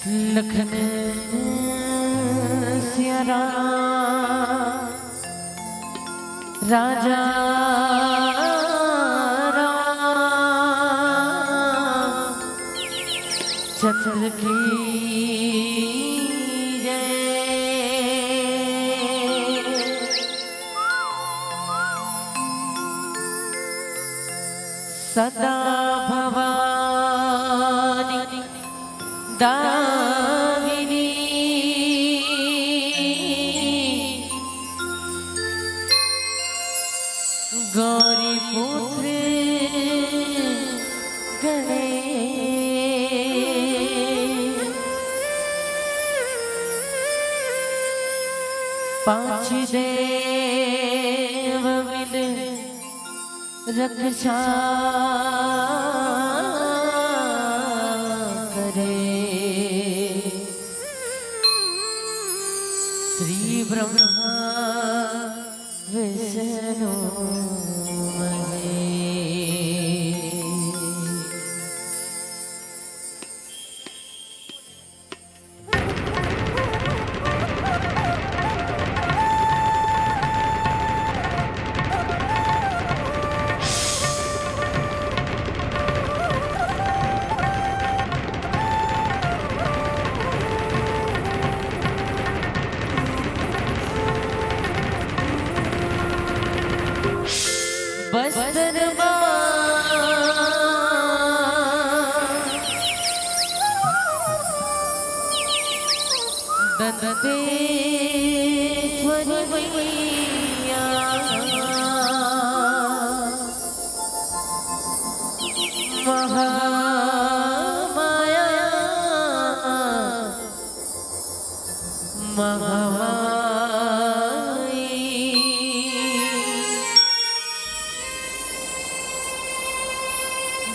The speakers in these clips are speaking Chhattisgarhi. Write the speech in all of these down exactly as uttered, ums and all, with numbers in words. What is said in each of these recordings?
लखन सिया राम राजा राम चंद्र की जय। सदा भवानी दामिनी गौरी पुत्र गणेश। पांच देव मिल रक्षा करे। श्री ब्रह्मा विष्णु महेश। बस्तर दंतेश्वरी मैया महामाया महामाई।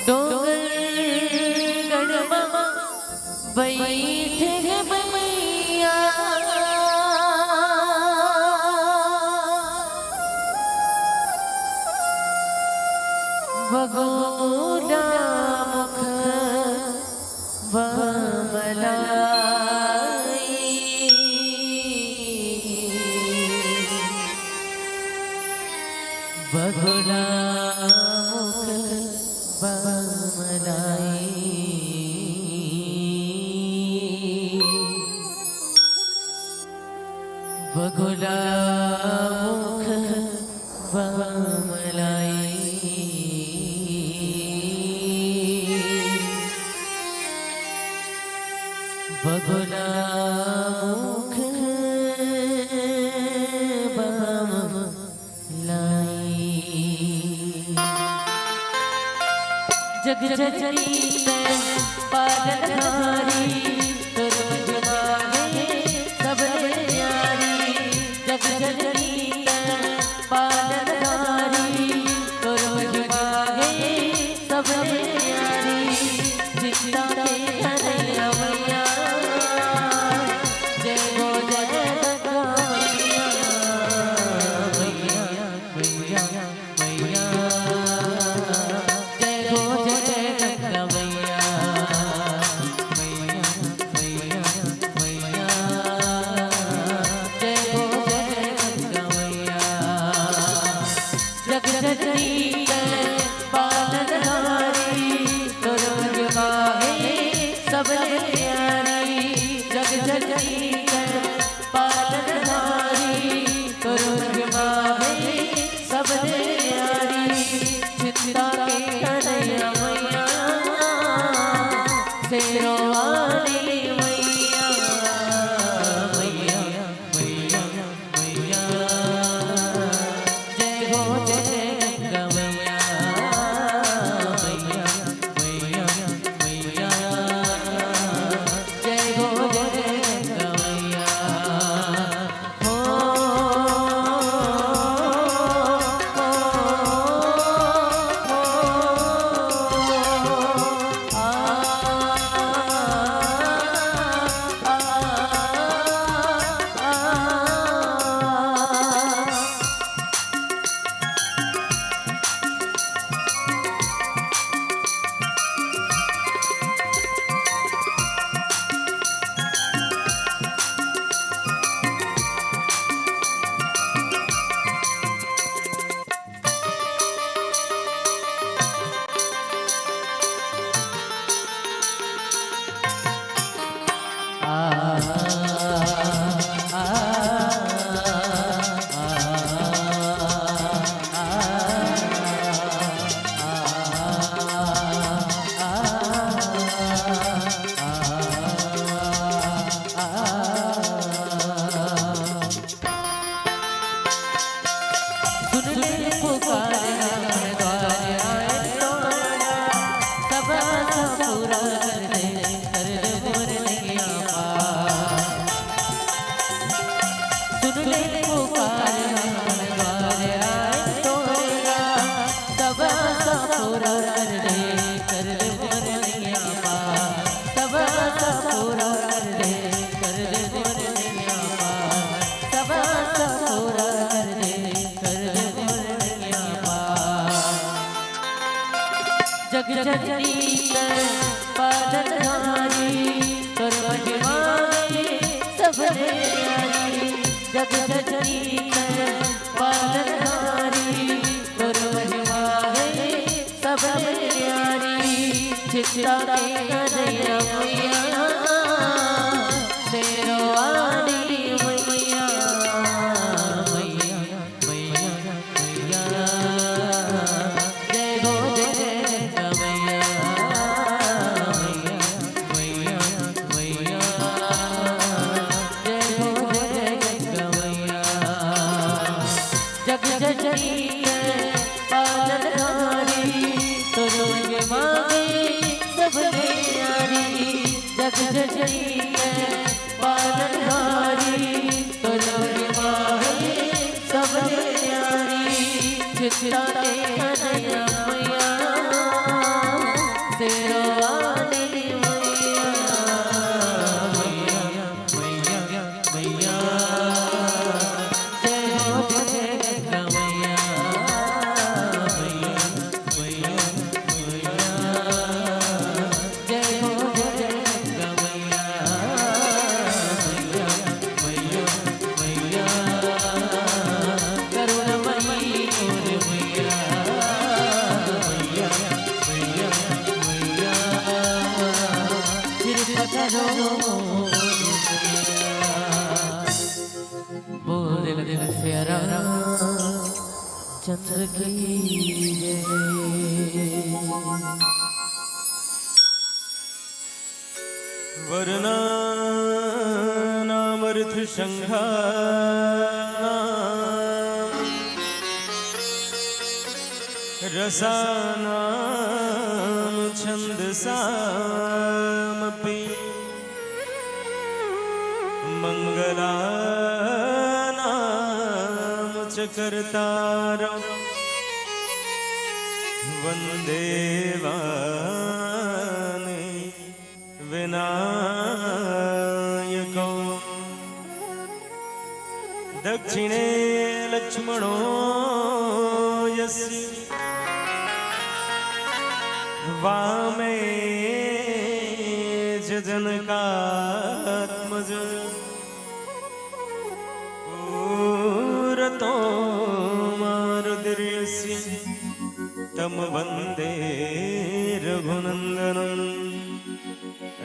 डोंगरगढ़ मा बइठे हे मैया। बगोला मुख बमलाई। बगोला मुख बमलाई। बगोला मुख बमलाई। बगोला मुख बमलाई। जग जननी तैं पालनहारी, तोर महिमा हे सबले न्यारी। जग जननी तैं पालनहारी, तोर महिमा हे सबले न्यारी। चिंता के हरैया मैया, जय हो जय गंगा मैया, मैया, मैया। मैया, जय हो जय गंगा मैया, मैया, मैया, मैया, जय हो जय गंगा मैया। जग जननी तैं पालनहारी, तोर महिमा हे सबले न्यारी। जग जननी तैं पालनहारी, तोर महिमा हे सबले न्यारी। चिंता के हरैया मैया, शेरों वाली मैया, मैया, मैया, मैया। जय हो जय गंगा मैया, मैया, मैया, मैया। जय हो जय गंगा मैया। जग जननी के पालनहारी, तोर महिमा हे सबले न्यारी। चिंता के कन्हैया मैया, शेरवाली मैया, मैया, मैया, मैया। जय हो जय गंगा मैया, मैया, मैया, मैया। जय हो जय गंगा मैया। जग जननी के पालनहारी, तोर महिमा हे सबले न्यारी। जग जननी के पालनहारी, तोर महिमा हे सबले न्यारी। चिंता के कन्हैया मैया, शेरवाली मैया, मैया, मैया, मैया। जय हो जय गंगा मैया, मैया, मैया, मैया। जय हो जय गंगा मैया, मैया, मैया, मैया। करुणामयी मोर मैया, मैया, मैया, मैया। कृपा करो मोर मैया। बोल दिल दिल प्यारा चंद्र की जय। वर्णानामर्थसङ्घानां रसानां छन्दसामपि मङ्गलानां च कर्तारं वन्दे वाणी विनायकौ। दक्षिणे लक्ष्मणो यस्य वामे च जनकात्मज। पुरतो मारुतिर्यस्य तं वन्दे रघुनन्दनम्।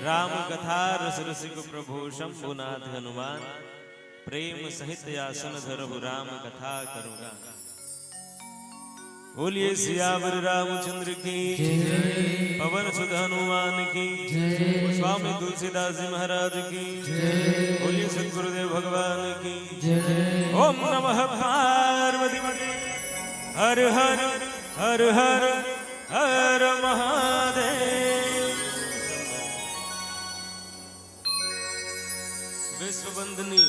राम कथा रस रसिक प्रभु शंभुनाथ हनुमान, प्रेम सहित आसन धरहु राम कथा करुगा। बोलिए सियावर रामचंद्र की, पवन सुत हनुमान की, स्वामी तुलसीदास जी महाराज की, बोलिए सतगुरुदेव भगवान की। ओम नमः पार्वती, हर हर, हर हर, हर महादेव। विश्व वंदनी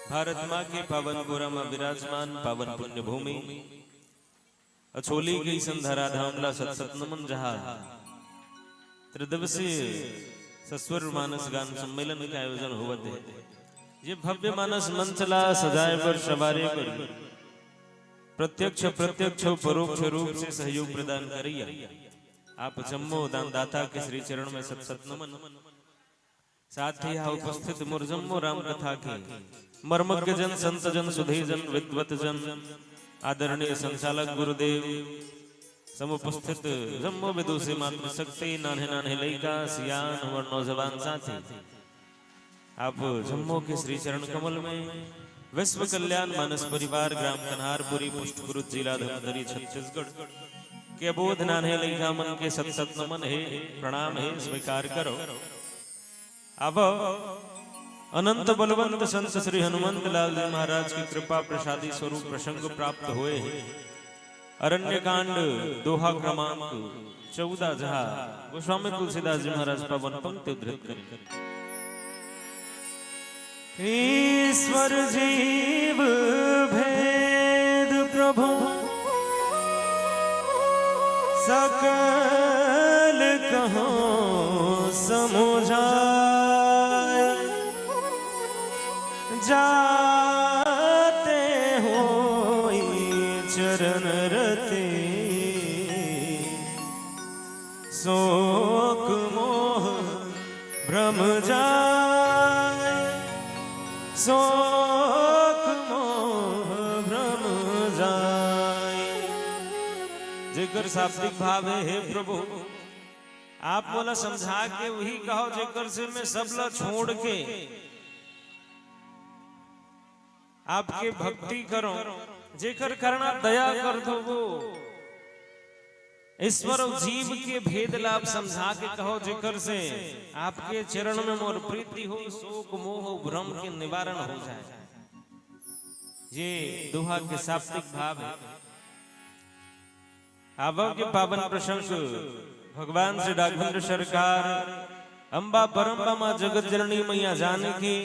भारत माँ के पावन गोरा मा विराजमान पावन पुण्य भूमि अछोली के अइसन धराधाम ला सत सत नमन, जहाँ त्रिदिवसीय सस्वर मानस गान सम्मेलन के आयोजन होवत हे। ये भव्य मानस मंच ला सजाए बर, संवारे बर प्रत्यक्ष, प्रत्यक्ष, परोक्ष रूप से सहयोग प्रदान करइया आप जम्मो दानदाता के श्री चरण में सत सत नमन। साथ ही यहाँ उपस्थित मोर जम्मो राम कथा के मर्मज्ञ जन, संत जन, सुधी जन, विद्वत जन, आदरणीय संचालक गुरुदेव, समुपस्थित जम्मो विदुषी मातृशक्ति, नान्हे नान्हे लइका, सियान, हमर नौजवान साथी, आप जम्मो के श्री चरण कमल में विश्व कल्याण मानस परिवार, ग्राम कन्हारपुरी, पुष्ट कुरुद, जिला धमतरी, छत्तीसगढ़ के अबोध नान्हे लइका मन के सत सत नमन हे, प्रणाम हे, स्वीकार करो। अब अनंत बलवंत संत श्री हनुमंत लाल जी महाराज की कृपा प्रसादी स्वरूप प्रसंग प्राप्त होए हे। अरण्य कांड, दोहा क्रमांक चौदह, जहाँ गोस्वामी तुलसीदास जी महाराज पावन पंक्ति उद्धृत करें। ईश्वर जीव भेद प्रभु सकल कहौं समुझाय। जाते होई चरण रति शोक मोह भ्रम जाय। शोक मोह भ्रम जाए। जेकर शाब्दिक भाव हे, हे प्रभु, आप मोला समझा के वही कहो, जेकर से मैं सब ला छोड़ के आपके भक्ति करो, जेकर करना दया कर दो वो। ईश्वर अउ जीव के भेद ला आप समझा के कहो, जेकर से आपके चरण में मोर प्रीति हो, शोक मोह भ्रम के निवारण हो जाए। ये दोहा के शाब्दिक भाव हे। आवव के पावन प्रसंग भगवान श्री राघवेंद्र सरकार, अम्बा परम्बा माँ जगत जननी मैया जानकी,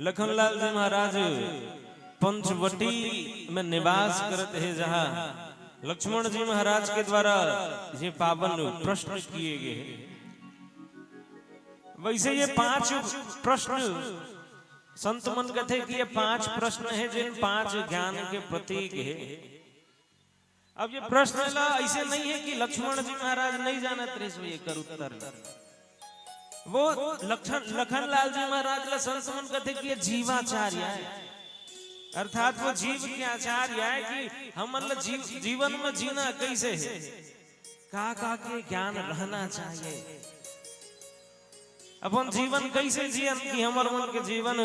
लखनलाल जी महाराज पंचवटी में निवास करत हे, जहाँ लक्ष्मण जी महाराज के द्वारा ये पावन प्रश्न किए गए हैं। वैसे ये पांच प्रश्न, संत मन कहते कि ये पांच प्रश्न है, जिन पांच ज्ञान के प्रतीक है। अब ये प्रश्न ला ऐसे नहीं है कि लक्ष्मण जी महाराज नहीं जानत रहे सो एकर उत्तर। वो लखन, लखनलाल जी महाराज ला संत मन कहते कि ये जीवाचार्य है, अर्थात वो जीव के आचार्य है कि हमन ला जीव, जीवन में जीना कैसे है, का का के ज्ञान रहना चाहिए, अपन जीवन कैसे जियन कि हमर मन के जीवन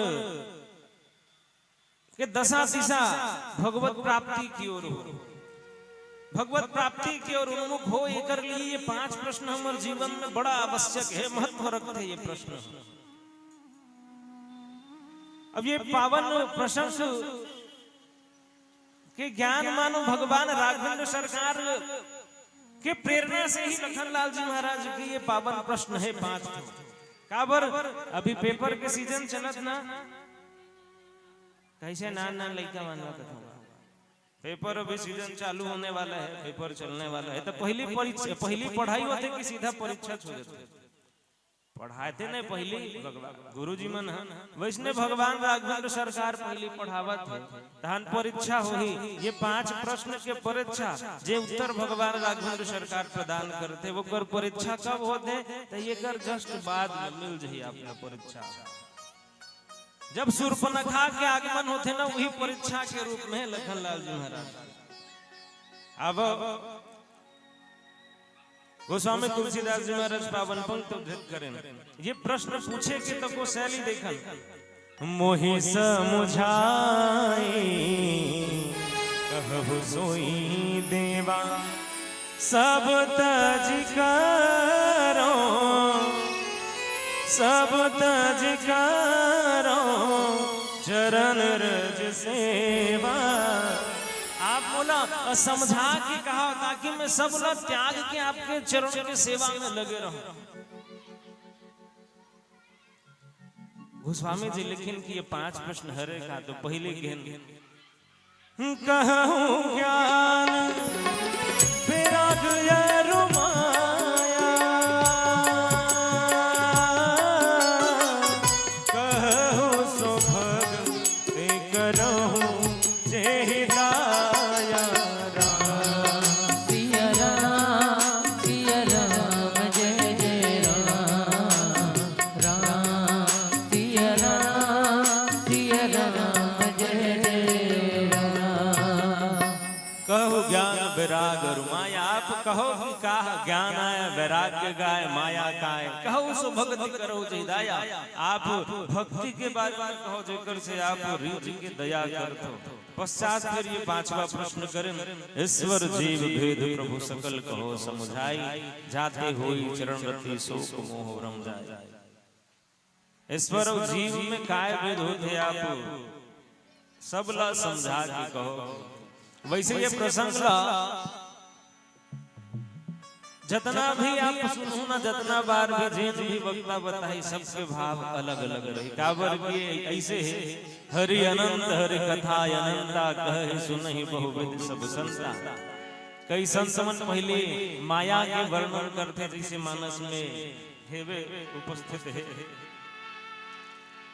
के दशा दिशा भगवत प्राप्ति की ओर हो, भगवत प्राप्ति की ओर उन्मुख हो। एकर लिए ये पांच प्रश्न हमर जीवन में बड़ा आवश्यक है, महत्व रखते ये प्रश्न। अब ये पावन प्रसंग के ज्ञान मानो भगवान राघवेंद्र सरकार के प्रेरणा से ही लखनलाल जी महाराज के ये पावन प्रश्न है पांच ठो। काबर अभी पेपर के सीजन चलत ना, कैसे नान नान लइका मन ला कथों, पेपर अभी सीजन चालू होने वाला है, पेपर चलने वाला है, तो पहली परीक्षा, पहली पढ़ाई होते कि सीधा परीक्षा हो जाते? पढ़ाते नहीं पहली भगवान गुरुजी मन ह, वैसने भगवान राघवेंद्र सरकार पहली पढ़ावत है, तहन परीक्षा होही। ये पांच प्रश्न के परीक्षा जे उत्तर भगवान राघवेंद्र सरकार प्रदान करते, ओकर परीक्षा कब होते? तो ये कर जस्ट बाद में मिल जाही आपने परीक्षा। जब सूर्पनखा के आगमन होते ना, वही परीक्षा के रूप में लखनलाल जी महाराज। अब गोस्वामी तुलसीदास जी महाराज पावन पंक्ति उद्धृत करें। ये प्रश्न पूछे के तको शैली देखन। मोहि समुझाई कहु सोई देवा, सब तज करो, सब तज करो, चरण रज सेवा। आप मोला समझा के कहा, ताकि मैं सब ला त्याग के आपके चरण के सेवा में लगे रहूं। गोस्वामी जी लिखिन कि ये पांच प्रश्न हरे का, तो पहले कहन, कहूं ज्ञान वैराग अरु माया, कहूं सो भगति करहूं जेहि दाया। राम सिया राम, सिया राम, जय जय राम। राम सिया राम, सिया राम, जय जय राम। कहु ज्ञान वैराग अरु माया। आप कहो कि का ज्ञान आय, वैराग्य काय, माया काय। कहु सो भगति करहु जेहि दाया। आप भक्ति के बारे में कहो, जेकर से आप रीझ के दया करत हो। पश्चात फिर ये पांचवा प्रश्न करें, ईश्वर जीव भेद प्रभु सकल कहो समुझाई, जाते होई चरण रति शोक मोह भ्रम जाए। ईश्वर अउ जीव में काय भेद होथे, आप सब ला समझा के कहो। वैसे ये प्रसंग ला जतना भी आप सुनहु ना, जतना बार भी जेन भी वक्ता बताही, सबके भाव अलग-अलग रही। काबर कि ऐसे हे, हरि अनंत हरि कथा अनंता, कहहि सुनहि बहुविध सब संता। कई संत मन पहले माया के वर्णन करथे, जैसे मानस में हेवे उपस्थित हे।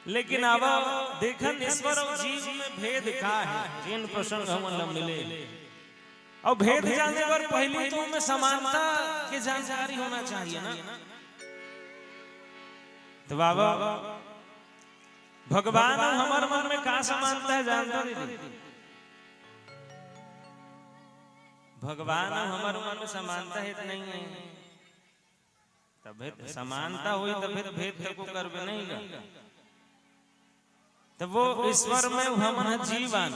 लेकिन आवा देखन ईश्वर अउ जीव में भेद का हे, जेन प्रसंग हमन ला मिले। अउ भेद जाने बर पहली तो में समानता के जानकारी होना चाहिए ना। तो बाबा, भगवान अउ हमर मन में का समानता हे, जानथो दीदी? भगवान अउ हमर मन में समानता हे त नइ हे। तभे त समानता होही, तभे त भेद तको करबे नइ गा। त वो ईश्वर में हमन ह जीव आन,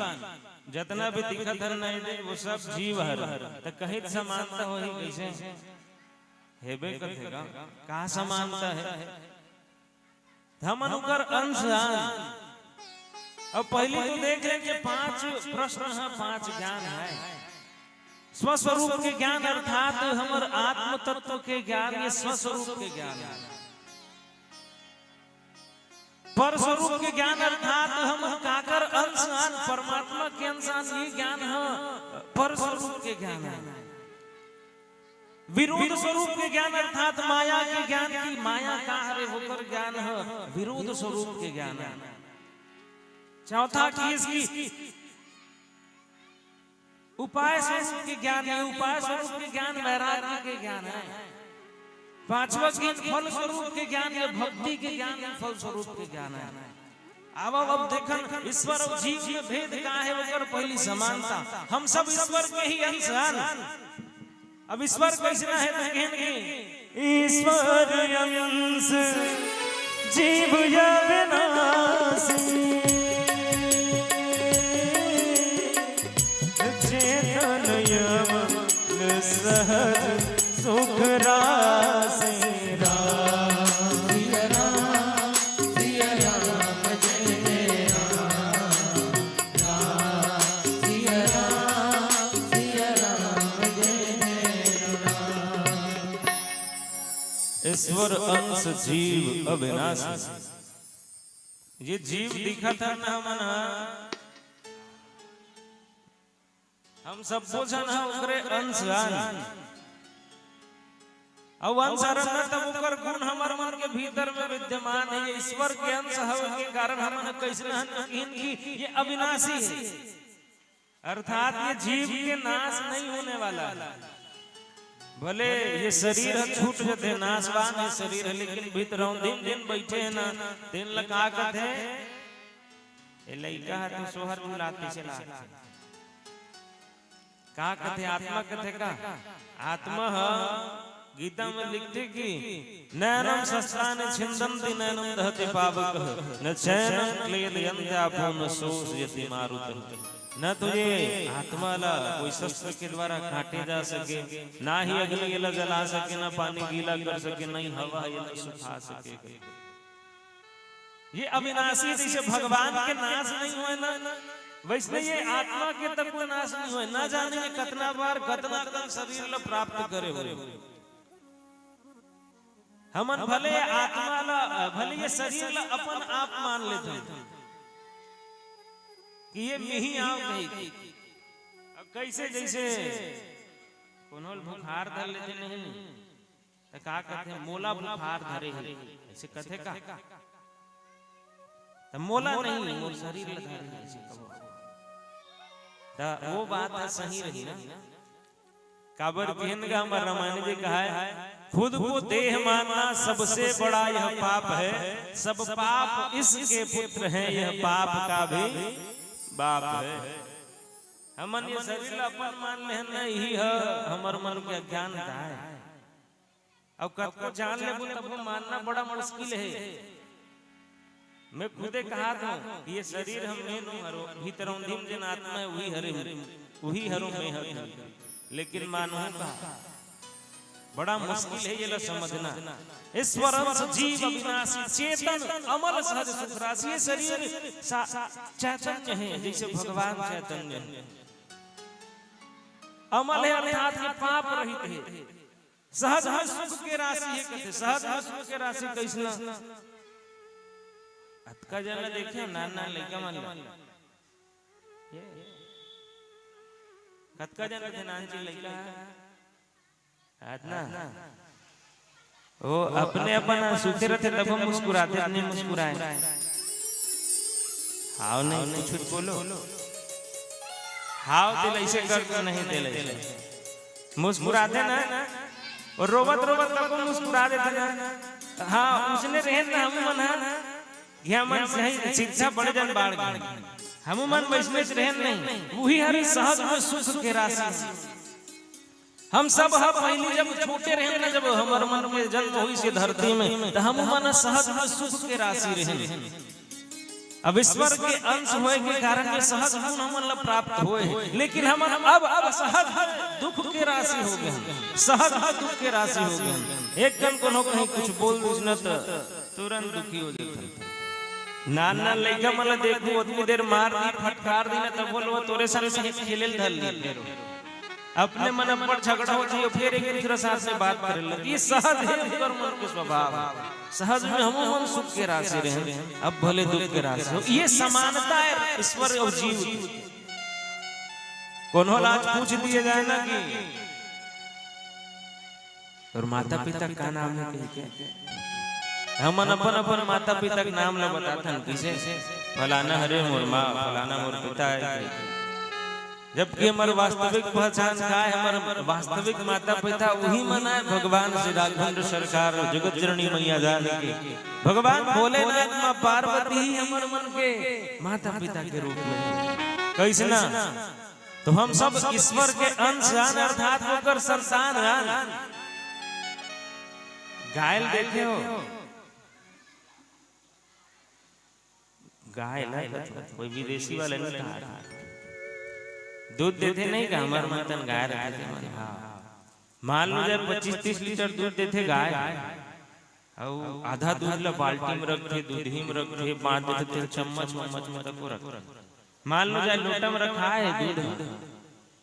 जतना भी दिखत हन नइ दे, वो सब जीव हर। त कहीं त समानता होही कइसे? हेबे करथे गा। का समानता हे? त हमन ओकर अंश आन। अब पहिली तो देख ले कि पांच प्रश्न ह, पांच ज्ञान हे। स्वस्वरूप के ज्ञान अर्थात हमर आत्म तत्व के ज्ञान, ये स्वस्वरूप के ज्ञान हे। पर स्वरूप के ज्ञान अर्थात हम काकर अंश आन, परमात्मा के अंश आन, ये ज्ञान ह पर स्वरूप के ज्ञान हे। विरोध स्वरूप के ज्ञान अर्थात माया के ज्ञान, कि माया का हरे, ओकर ज्ञान ह विरोध स्वरूप के ज्ञान हे। चौथा कि इसकी उपाय स्वरूप के ज्ञान हे, उपाय स्वरूप के ज्ञान वैराग्य के ज्ञान हे। पांचवा ज्ञान फल स्वरूप के ज्ञान हे, भक्ति के ज्ञान हे, फल स्वरूप के ज्ञान हे। अब, अब, अब देखन ईश्वर अउ जीव में भेद का हे, ओकर पहिली समानता। हम सब ईश्वर के ही अंश हन। अब ईश्वर कइसना हे त कहेन कि ईश्वर अंश जीव अविनाशी, चेतन अमल सहज सुख राशि। राम सिया राम, सिया राम जय जय राम। राम सिया राम, सिया राम जय जय राम। ईश्वर अंश जीव अविनाशी। ये जीव दिखत हे ना हमन ह, हम सब्बो झन ह ओकरे अंश आन। अउ अंश हरन न, तब ओकर गुण हमर मन के भीतर में विद्यमान हे। ये ईश्वर के अंश हवे के कारण हमन ह कइसना हन, कहिन कि ये अविनाशी हे। अर्थात ये जीव के नाश नहीं होने वाला हे। भले ये शरीर ह छूट जथे, नाशवान हे शरीर ह, लेकिन भीतरौंधी म जेन बइठे हे ना, तेन ल का कथे? ए लइका ह तो सोहर बुलात तइसे लागथे। का कथे? आत्मा कथे का? आत्मा ह गीता में लिखथे कि नैनं शस्त्राणि छिन्दन्ति नैनं दहति पावकः, न चैनं क्लेदयन्त्यापो न शोषयति मारुतः। न तो ये आत्मा ला कोई शस्त्र के द्वारा काटे जा सके, ना ही अग्नि एला जला सके, ना पानी गीला कर सके, ना ही हवा एला सुखा सके। ये अविनाशी, जइसे भगवान के नाश नहीं होय ना, वइसने ये आत्मा के तको नाश नहीं होय। ना जाने ये कतना बार, कतना कन शरीर ला प्राप्त करे होय। हमन भले आत्मा ला, भले ये शरीर ला अपन आप मान लेथन कि ये मिही आंव कहिके। अब कइसे, जइसे कोनो ल बुखार धर लेथे नहीं, त का कथे, "मोला बुखार धरे हे," अइसे कथे का? त मोला नहीं, मोर शरीर ल धरे हे, अइसे कहो। त वो बात ह सही रही ना। काबर किहिन गा हमर रामायण जी कहाय, "खुद को देह मानना सबसे बड़ा यह पाप है, सब पाप इसके पुत्र हैं, यह पाप का भी बाप है।" हमन ये शरीर ल अपन मान लेहन ना, इही ह हमर मन के अज्ञानता हे। अब कतको जान लेबो तभो मानना बड़ा मुश्किल हे। मैं खुदे कहात हंव कि ये शरीर ह मैं नो हरों, भीतरौंधी म जेन आत्मा हे उही हरे, उही हरों मैं हरों। लेकिन मानहूं का? बड़ा मुश्किल हे येला समझना। ईश्वर अंश जीव अविनाशी, चेतन अमल सहज सुख राशि। ये शरीर सा-, चैतन्य हे, जइसे भगवान चैतन्य हे। अमल हे अर्थात ये पाप रहित हे। सहज में सुख के राशि हे कथे, सहज में सुख के राशि कइसना? अतका जन देखे, नान नान लइका मन ल। कतका जन देखे, नान चीज लइका हे। अतना। वो अपने अपन सुते रथे, तब मुस्कुराथे, नहीं मुस्कुराय। हाव नहीं, कुछ बोलो। हाव, तेला अइसे कर, नहीं, तेला अइसे। मुस्कुराथे ना, अउ रोवत रोवत तको मुस्कुरा देथे ना। हां, उसने रहेन ना हम मन ह। ये मन सही शिक्षा बड़े जन बाढ़ गे। हमू मन वैसने रहेन नहीं, उही हरे सहज में सुख के राशि। हम सब ह पहिली जब छोटे रहेन ना, जब हमर मन के जन्म होइस ये धरती में, त हमू मन सहज में सुख के राशि रहेन। अब ईश्वर के अंश होए के कारण ये सहज गुण हमन ला प्राप्त होए हे, लेकिन हमन अब, अब सहज दुख के राशि हो गे हन, सहज दुख के राशि हो गे हन। एक कन कोनो कहीं कुछ बोल दिस न त तुरंत दुखी हो जाथे। नान नान लइका मन ला देखू, ओतनी देर मार दी, फटकार दी ना, तब बोलो तोरे संग संग खेले ल धर ली। अपने मन अब्बड़ झगड़ा हो जाइयो, फिर एक दूसरा साथ में बात करे लगी। ये सहज हे ऊपर मन के स्वभाव, सहज में हमू मन सुख के राशि रहे, अब भले दुख के राशि हो। ये समानता है ईश्वर और जीव की। कोनो ला आज पूछ दिए जाए ना कि तोर माता पिता का नाम हे कहिके, हमन अपन अपन माता पिता के नाम ला बताथन, किसे फलाना हरे मोर माँ, फलाना मोर पिता हे। जबकि हमर वास्तविक पहचान का हे, हमर वास्तविक माता पिता उही मन आय, भगवान श्री राघवेंद्र सरकार, जगत जननी मैया जान के, भगवान भोलेनाथ, माँ पार्वती ही हमर मन के माता पिता के रूप में। कइसना? तो हम सब ईश्वर के अंश आन, अर्थात ओकर संतान आन। गाय ल देखे हो? गाय ल कोई विदेशी वाला नहीं कहा। दूध देथे नहीं का? हमर मन तन गाय रखे थे मन। हाँ। मान लो जाए पच्चीस तीस लीटर दूध देथे गाय, अउ आधा दूध ला बाल्टी में रखथे, दूधही में रखथे, बांट देथे, तेल चम्मच वम्मच में तको रखथे। मान लो जाए लोटा में रखा हे दूध,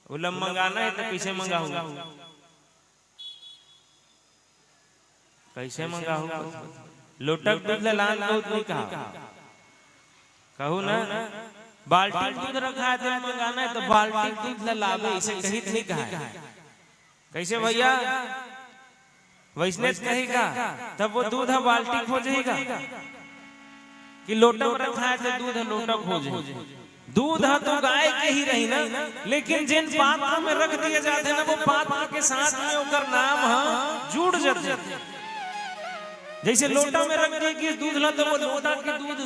ओला मंगाना हे त कइसे मंगाहू? कइसे मंगाहू? लोटा के दूध ला लान बहुत नहीं कहा, कहू ना, बाल्टी में दूध रखा हे, तेल मंगाना हे त बाल्टी के दूध ला लाबे, अइसे कही त नहीं कहा। कइसे भइया? वइसने त कही का? तब वो दूध ह बाल्टी खोजही का? कि लोटा में रखा हे त दूध ह लोटा खोजही? दूध ह तो गाय के ही रही ना, लेकिन जेन पात्र में रख दिए जाथे ना, वो पात्र के साथ में ओकर नाम ह जुड़ जाथे। जइसे लोटा में रख दिए कि दूध ला, त वो लोटा के दूध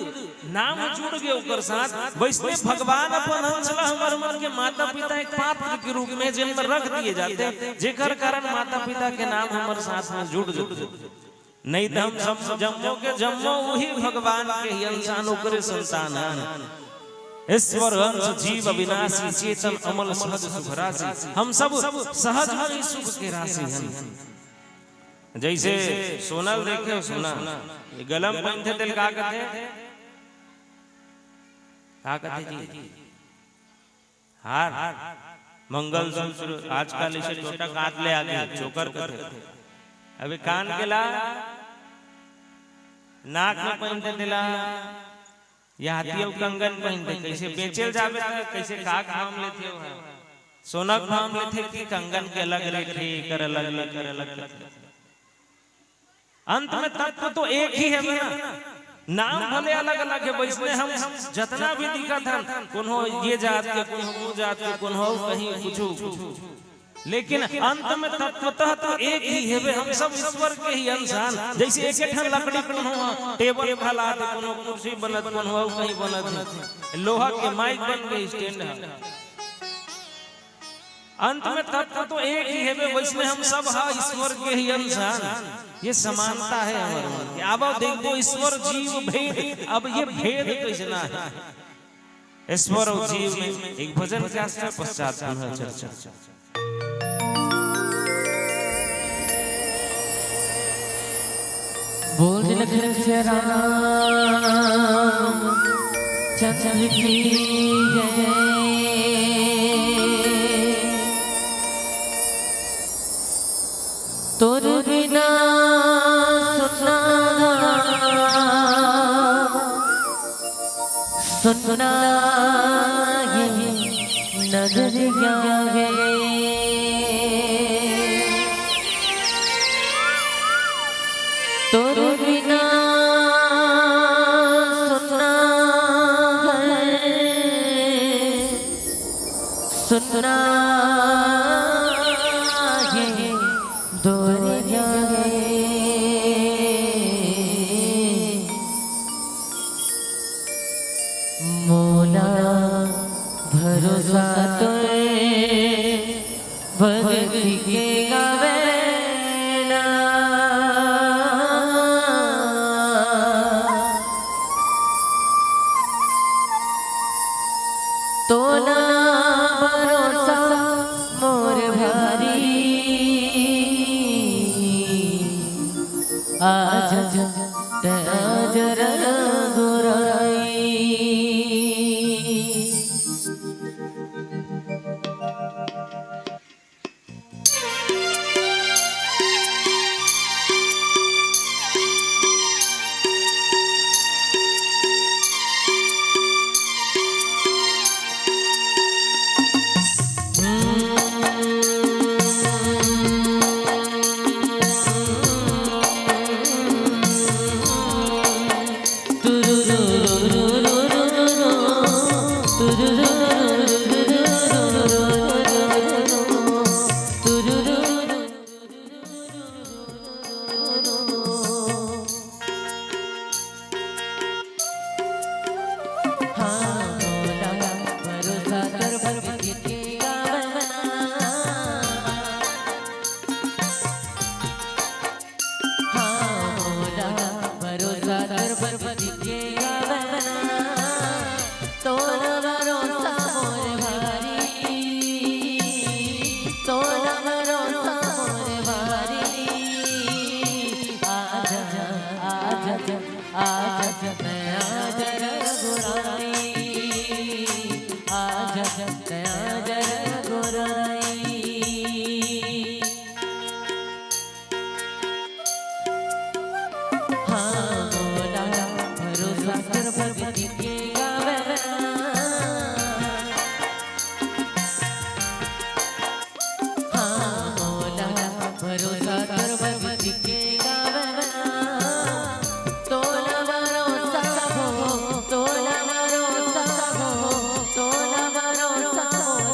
नाम जुड़ गे ओकर साथ। वइसने भगवान अपन अंश ला हमर मन के माता पिता एक पात्र के रूप में जेन में रख दिए जाथे, जेकर कारण माता पिता के नाम हमर साथ में जुड़ जाथे। नहीं त हम सब जम्मो के जम्मो उही भगवान के ही अंश आन, ओकरे संतान हन। ईश्वर अंश जीव अविनाशी, चेतन अमल सहज सुख राशि। हम सब सहज में ही सुख के राशि हन। जइसे सोना ल देखे हो, सोना, ये गला में पहिनथे तेला का कथे? का कथे जी? हार, मंगलसूत्र, आजकल अइसे छोटा कान ले आगे, चोकर कथे। अबे कान के ला, नाक में पहिनथे तेला, या हाथी अउ कंगन पहिनथे, कइसे बेचे ल जाबे त कइसे का भाव लेथे ओहा? सोना के भाव लेथे कि कंगन के अलग रेट हे, एकर अलग, एकर अलग। अंत में तत्व तो एक ही हे ना, नाम भले अलग-अलग हे, वइसने हम जतना भी दिखत हन, कोनो ये जात के, कोनो वो जात के, कोनो कहीं कुछु, लेकिन अंत में तत्वतः तो एक ही हेबे। हम सब ईश्वर के ही अंश हन। जइसे एक ठन लकड़ी कोनो ह टेबल घला दे, कोनो कुर्सी बनत, कोनो अउ कहीं बनत हे, लोहा के माइक बन के स्टैंड हे। अंत में तत्व तो एक ही हेबे, वइसने हम सब हा ईश्वर के ही अंश हन। ये समानता हे हमर मन के। अब देखो ईश्वर जीव भेद, अब ये भेद कइसना हे? ईश्वर अउ जीव में एक भजन के आश्रय पश्चात पुनः चर्चा। बोल लखन से राम चंद्र की जय। तोर बिना सुना सुना ये नगरिया है। तोर बिना सुना है, सुना ये दरिया है। भक्ति के गावे ना। तोला भरोसा मोर भारी, आजा तैं आजा रघुराई। हाँ, मोला भरोसा तोर भक्ति के गावना। हाँ, मोला भरोसा तोर भक्ति के गावना। तोला भरोसा मोर भारी, तोला भरोसा मोर भारी। आजा, आजा, आजा, आजा, तैं आजा रघुराई। आजा, तैं आजा रघुराई। हाँ, मोला भरोसा तोर भक्ति के गावना। हाँ, मोला भरोसा तोर भक्ति के गावना। तोला भरोसा हो, तोला भरोसा हो, तोला भरोसा हो।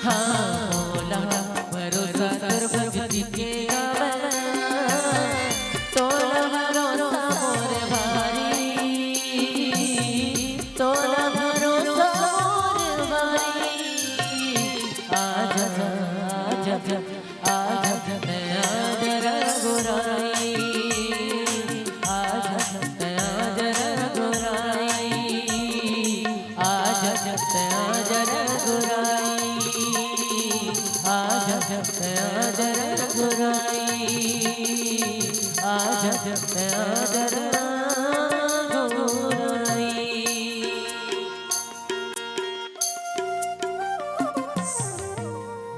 हाँ, मोला भरोसा तोर भक्ति के गावल, तोला भरोसा मोर भाई, तोला भरोसा मोर भाई। आजा, आजा, आजा, आजा रघुराई, आजा, आजा रघुराई। आजा, आजा रघुराई, आजा, आजा रघुराई, आजा, आजा रघुराई।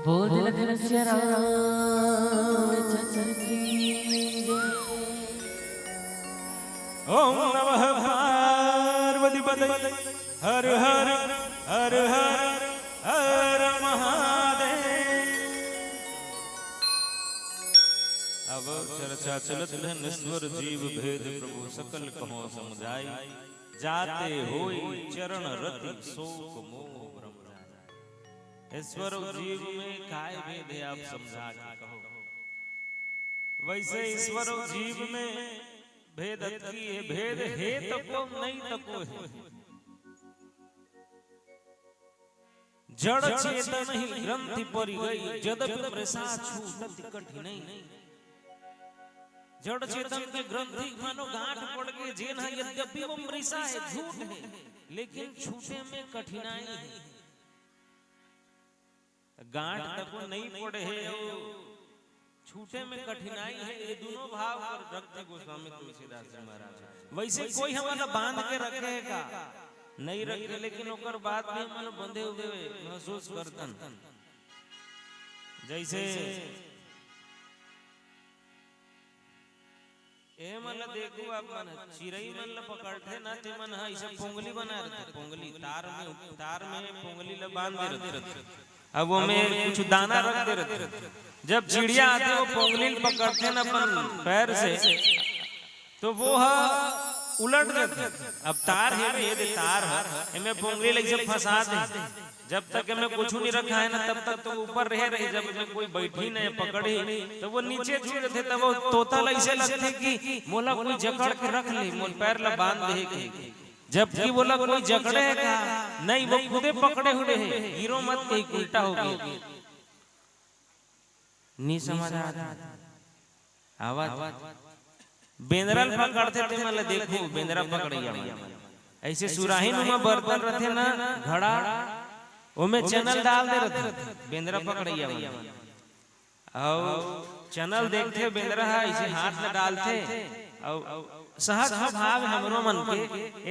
बोल लखन सिया रामचंद्र की जय। ओम नमः पार्वती पतये। हर हर, हर हर, हर महादेव। अब चर्चा चलत है, ईश्वर जीव भेद प्रभु सकल कहो समझाई। जाते होई चरण रति सोक मोह भ्रम जाए। ईश्वर और जीव में काय भेद है, आप समझा के कहो। वैसे ईश्वर और जीव में भेद अतकी है, भेद है तको नहीं तको है। जड़ चेतन ही ग्रंथि परि गई, जदपि मृषा छूटति कठिनई। जड़ चेतन के ग्रंथि मानो गांठ पड़ गए, जेन ह यद्यपि वो मृषा है, झूठ है, लेकिन छूटे में कठिनाई है। गांठ तको नहीं पड़े है, वो छूटे में कठिनाई है, ये दोनों भाव पर रखते गोस्वामी तुलसीदास जी महाराज। वैसे कोई हमन ला बांध के रखे है का? नहीं रखे, लेकिन ओकर बाद भी हमन बंधे हुए महसूस करथन। जैसे ए मन ला देखू, आप मन ह चिरई मन ला पकड़थे ना, ते मन ह ऐसे पोंगली बना रथे, पोंगली तार में, तार में पोंगली ला बांध दे रथे। अब वो में कुछ दाना रख दे रथे। जब चिड़िया आथे, वो पोंगली ला पकड़थे ना अपन पैर से, तो वो ह उलट जाथे। अब तार हे, ये दे तार ह, एमे पोंगली ला ऐसे फंसा दे। जब तक एमे कुछ नहीं रखा है ना, तब तक तो ऊपर रहे रहे। जब एमे कोई बैठी ना, पकड़े, तो वो नीचे छू जाथे। तब वो तोता ला ऐसे लगथे कि मोला कोई जकड़ के रख ले, मोर पैर ला बांध दे के। जबकि वोला कोई जकड़े है का? नहीं, वो खुदे पकड़े हुए है। गिरो मत, कहीं उल्टा हो गया। नहीं समझ आता। आवत। बेंदरा ल पकड़थे, ते मन ल देखो, बेंदरा पकड़इया मन। ऐसे सुराही नुमा बर्तन रथे ना, घड़ा, ओमे चना ल डाल दे रथे, बेंदरा पकड़इया मन। अउ चना ल देखथे, बेंदरा ह ऐसे हाथ ल डालथे, अउ सहज भाव हमरो मन के,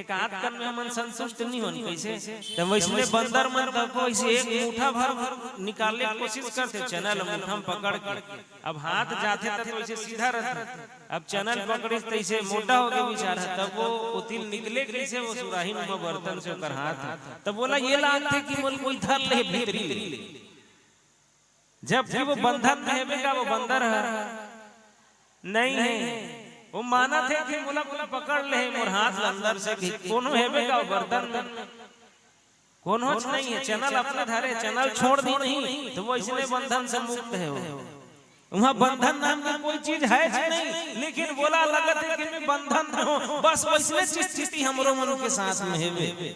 एक आध कन में हमन संतुष्ट नहीं होन, कैसे? त वैसने बंदर मन तको ऐसे एक मुठा भर निकाले के कोशिश करथे, चना ल मुठा में पकड़ के। अब हाथ जाथे त तो ऐसे सीधा रहथे, अब चना ल पकड़िस त ऐसे मोटा हो गए बेचारा, तब वो ओती ल निकले कैसे वो सुराही नुमा बर्तन से ओकर हाथ? तब बोला ये लागथे कि मोला कोई धर ले भीतरी ले। जबकि वो बंधन में हेबे का, वो बंदर ह नहीं है। वो मानत है कि मोला कोई पकड़ ले, मोर हाथ ल अंदर से भी कोनो हेबे का, वो बर्तन में कोनोच नहीं है। चना ल अपने धरे, चना ल छोड़ दी नहीं, तो वो इसने बंधन से मुक्त है। वो वहाँ बंधन नाम की कोई चीज है च नहीं, लेकिन बोला लगत है कि मैं बंधन में हूँ। बस वैसने स्थिति हमरो मन के साथ में हेबे।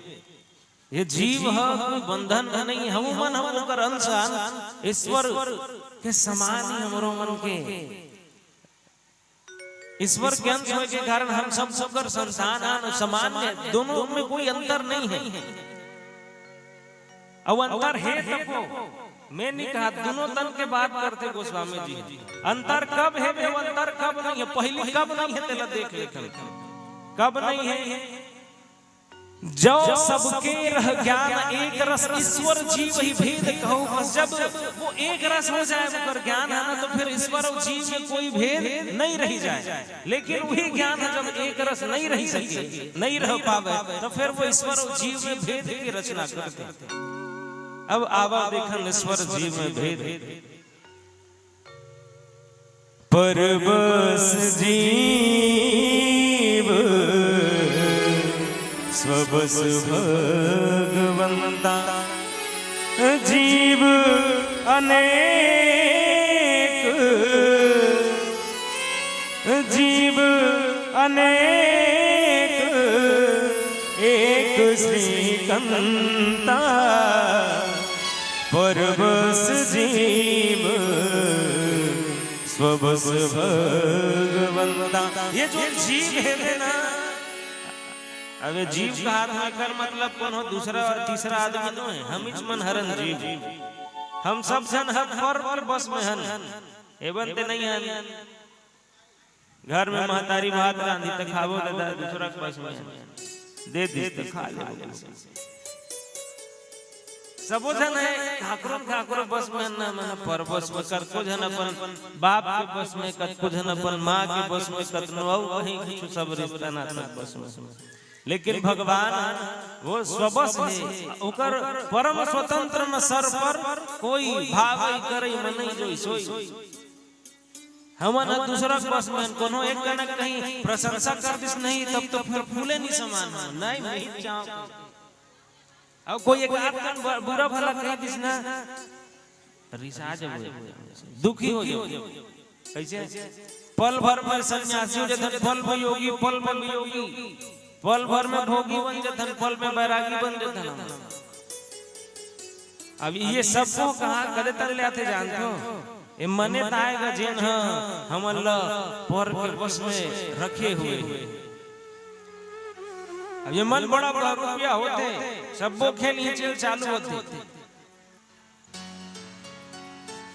ये जीव ह कोई बंधन में नहीं, हम मन हम ओकर अंश आन, ईश्वर के समान ही हमरो मन के। ईश्वर के अंश होए के कारण हम सब ओकर संतान आन, समान है, दोनों में कोई अंतर नहीं है। अउ अंतर हे तको, मैं नहीं कहा, दोनों तन के बात करथे गोस्वामी जी। अंतर कब हेबे, अंतर कब नहीं है, पहली कब नहीं है, तेला देख लेथन। कब नहीं है? जो सबके रह ज्ञान एक रस, ईश्वर जीव ही भेद कहु। बस जब वो एक रस हो जाए, ओकर ज्ञान है ना, तो फिर ईश्वर और जीव में कोई भेद नहीं रह जाए। लेकिन वही ज्ञान है, जब एक रस नहीं रह सके, नहीं रह पावे, तो फिर वो ईश्वर और जीव में भेद की रचना करते। अब आवा देखन ईश्वर जीव में भेद। परबस जीव, स्वबस भगवंता। जीव अनेक जीव अनेक, एक श्रीकंता, परबस जीव स्वबस भगवंता। ये जो जीव हे ना, अबे जीव कहात हे, एकर मतलब कोनो दूसरा और तीसरा आदमी नोहे, हमीच मन हरन जीव। हम सब झन ह पर के बस में हन, एबन ते नहीं हन। घर में महतारी भात रांधी त खाबो दे, दूसरा के बस में हन, दे दिस त खा ले। सबो झन हे, काकरो न काकरो बस में हन ना, मन पर बस में, कतको झन अपन बाप के बस में, कतको झन अपन माँ के बस में, कतनो अउ कहीं कुछ, सब रिश्ता नाता के बस में। लेकिन भगवान वो स्वबस हे, ओकर परम स्वतंत्र न सर पर कोई, भावई करई मनई जोई सोई। हमन ह दूसरा के बस में, कोनो एक कनक कहीं प्रशंसा कर दिस नहीं, तब तो फिर फूले नहीं समान हो। नहीं, नहीं चाहो। अउ कोई एक आध कन ब-, बुरा भला कह दिस ना, रिसा जबो, दुखी हो जाबो। कैसे? पल भर में सन्यासी हो जथन, पल में योगी, पल में वियोगी, पल भर में भोगी बन जथन, पल में बैरागी बन जथन। अब ये सबको कहा कदे तक ले आथे जानथो? ये मने ताय गा जेन ह हमन ल पर के बस में रखे हुए हे। अब ये मन बड़ा बड़ा रुपया होथे, सबो खेल ही चेल चालू होथे।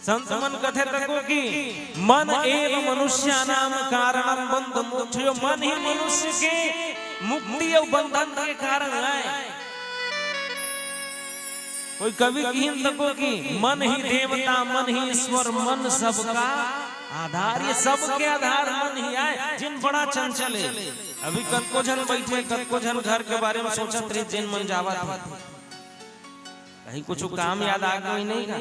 संत मन कथे तको कि मन एव मनुष्याणाम कारणम बंध मोक्षयो, मन ही मनुष्य के मुक्ति अउ बंधन के कारण आय। कोई कवि किहिन तको कि मन ही देवता, मन ही ईश्वर, मन सबका आधार। ये सबके आधार मन ही आय, जेन बड़ा चंचल हे। अभी कतको झन बैठे, कतको झन घर के बारे में सोचत रही, जेन मन जावत हे। कहीं कुछ काम याद आ गई नहीं का?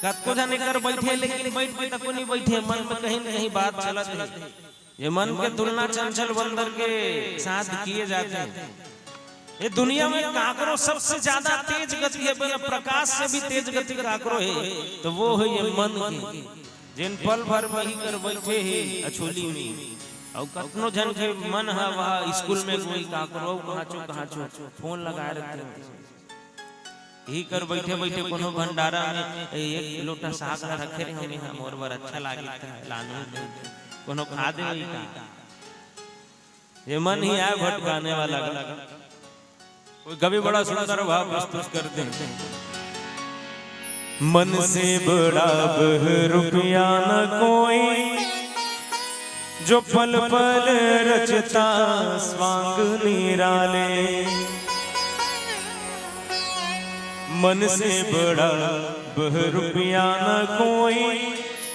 कतको झन एकर बैठे, लेकिन बैठ के तको नहीं बैठे, मन में कहीं न कहीं बात चलत हे। ये मन के तुलना चंचल बंदर के साथ किए जाथे। ये दुनिया में काकरो सबसे ज्यादा तेज गति हे, बिना प्रकाश से भी तेज गति काकरो हे, तो वो हे ये मन के, जेन पल भर में ही कर बैठे हे अछोली में। अउ कतनो झन के मन ह वह स्कूल में कोई काकरो कहाँ चो, कहाँ चो फोन लगाए रहते हैं। इही कर बैठे बैठे कोनो भंडारा में एक लोटा साग ला रखे रहे हमें, हम मोर बर अच्छा लागे त लानू दे, कोनो खा दे वही का। ये मन ही आय भटकाने वाला। कोई कवि बड़ा सुंदर भाव प्रस्तुत करते हैं। मन से बड़ा बहरूपिया न कोई, जो पल पल रचता स्वांग निराले। मन से बड़ा बहरूपिया न कोई,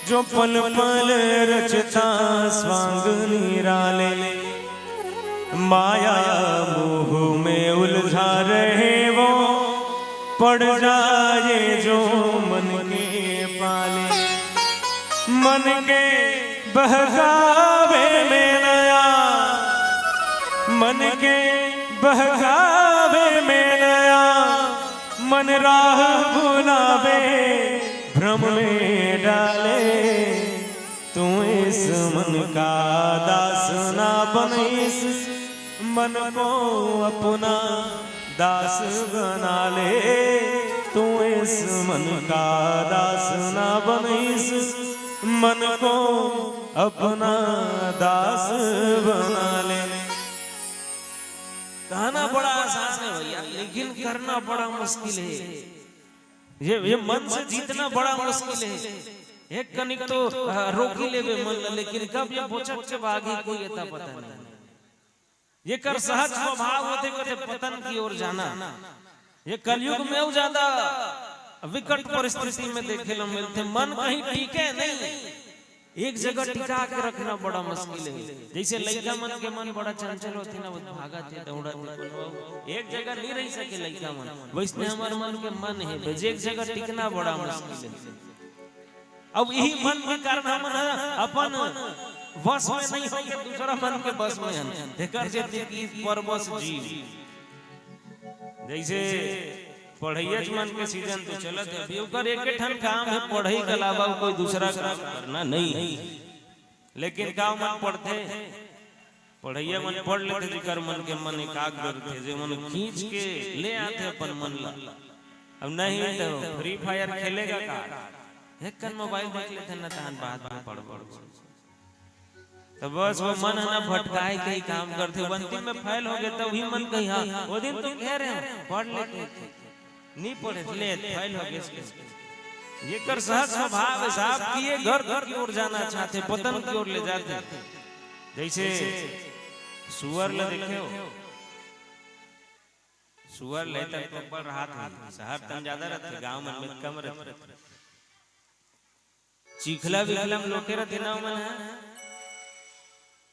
जो पल पल रचता स्वांग निराले। माया मोह में उलझा रहे वो, पड़ जाए जो मन के पाले। मन के बहकावे में नया, मन के बहकावे में नया, मन राह भुलावे, भ्रम में डाले। तू इस मन का दास ना बन, इस मन को अपना दास बना ले। तू इस मन का दास ना बन, इस मन को अपना दास बना ले। कहना बड़ा आसान है भैया, लेकिन करना बड़ा मुश्किल है। ये, ये मन से जीतना बड़ा मुश्किल है। एक कनिक तो, अ, रोकी लेबे मन ला, लेकिन कब ये बोचक के भागी कोई एता पता नहीं। ये कर सहज स्वभाव होथे, कथे पतन की ओर जाना। ये कलयुग में अउ ज्यादा विकट परिस्थिति में देखे ला मिलथे। मन कहीं टिके नहीं, एक जगह टिका के रखना बड़ा मुश्किल है। जैसे लइका मन के मन बड़ा चंचल होथे ना, वो भागत हे, दौड़त हे, एक जगह नहीं रह सके लइका मन। वैसने हमर मन के मन है, बस एक जगह टिकना बड़ा मुश्किल है। अब यही मन के कारण हमन ह अपन वश में नहीं होके दूसरा मन के बस में हन। तेकर सेती कि परवश जीव। जैसे पढ़इयच मन के सीजन तो चलत हे, अभी ओकर एक ठन काम हे, पढ़ई के अलावा कोई दूसरा काम करना नहीं। लेकिन का मन पढ़थे? पढ़इया मन पढ़ लेथे, जेकर मन के मन एकाग्र रथे, जे मन खींच के ले आथे अपन मन ला। अब नहीं तो फ्री फायर खेलेगा का? एक कन मोबाइल देख लेथे न, तहन बाद में पढ़बो। तो बस वो मन ह ना भटकाए के ही काम करथे। वो अंतिम में फेल हो गए, तब ही मन कही, "हाँ, वो दिन तो कह रहे हैं, पढ़ लेते थे, नहीं पढ़े, ले, फेल हो गए।" जेकर सहज स्वभाव हे साहब कि ये घर की ओर जाना चाहते, पतन की ओर ले जाते। जैसे सुअर ला देखे हो, सुअर ले तक तो ऊपर रहा था, शहर तन ज्यादा रहते, गांव मन में कम रहते। चिखला विखला में लोटे रथे ना ओमन ह।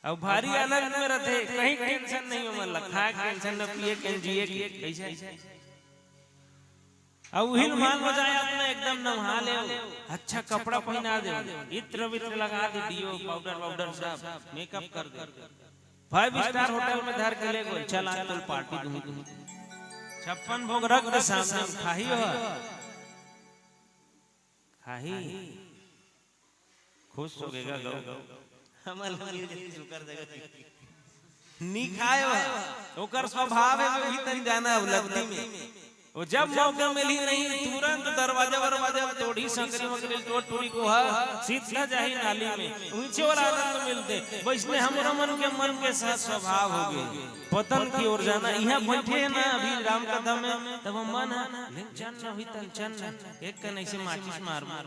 अउ भारी आनंद में रथे, कहीं टेंशन नहीं ओमन ला, खाए के टेंशन न, पिए के, जिए के, कैसे? अउ उहिल माल बजाए अपना एकदम नहा ले, अच्छा कपड़ा पहना दे, इत्र वित्र लगा दे, डियो, पाउडर वाउडर सब, मेकअप कर दे। फाइव स्टार होटल में धर के ले गो, "चल आज तोल पार्टी दूँ।" छप्पन भोग रख दे सामने, खाही हो। खाही। खुश हो गेगा गौ। हमर लगे जैसे सुकर जगह। नी खाए हो। ओकर स्वभाव हे, वही तन जाना उपलब्धि में। वो जब मौका मिली नहीं, तुरंत दरवाजा वरवाजा तोड़ी, संकरी वकरी तोड़ टूरी को हा, सीधा जाही नाली में। ऊंचे वाला आनंद मिलते। वैसने हमरो मन के, मन के साथ स्वभाव हो गए। पतन की ओर जाना। यहाँ बैठे हैं ना अभी राम कथा में, तब मन है, "ले चल ना, हुई तन चल ना।" एक कन ऐसे माचिस मार मार।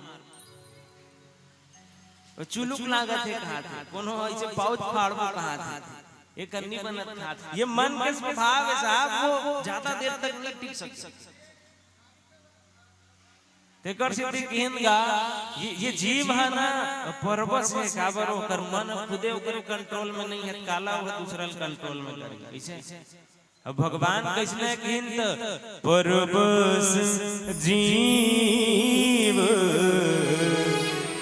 वो चुलुक लागत हे कहा थे, कोनो ऐसे पाउच फाड़बो कहा थे, एक अन्नी बनत कहा थे। ये मन के स्वभाव हे साहब, वो ज्यादा देर तक नहीं टिक सकता। तेकर सेती किहिन गा, ये, ये जीव है ना, परबस हे, काबर ओकर मन खुदे ओकर कंट्रोल में नहीं है, काला वो दूसरा कंट्रोल में करेगा। कैसे? अब भगवान कैसने किहिन त, "परबस जीव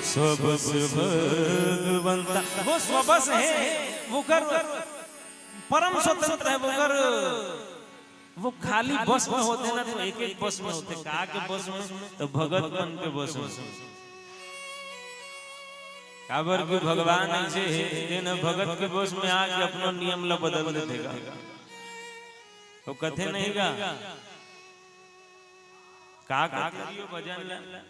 स्वबस भगवंता।" वो स्वबस हे, वो कर परम स्वतंत्र हे, वो कर, वो खाली बस में होथे ना, तो एक एक बस में होथे, का के बस में, तो भगत मन के बस में। काबर कि भगवान ऐसे हे, तेन भगत के बस में आके अपनो नियम ला बदल देथे गा। तो कथे नहीं गा, का कथे रियो भजन ला?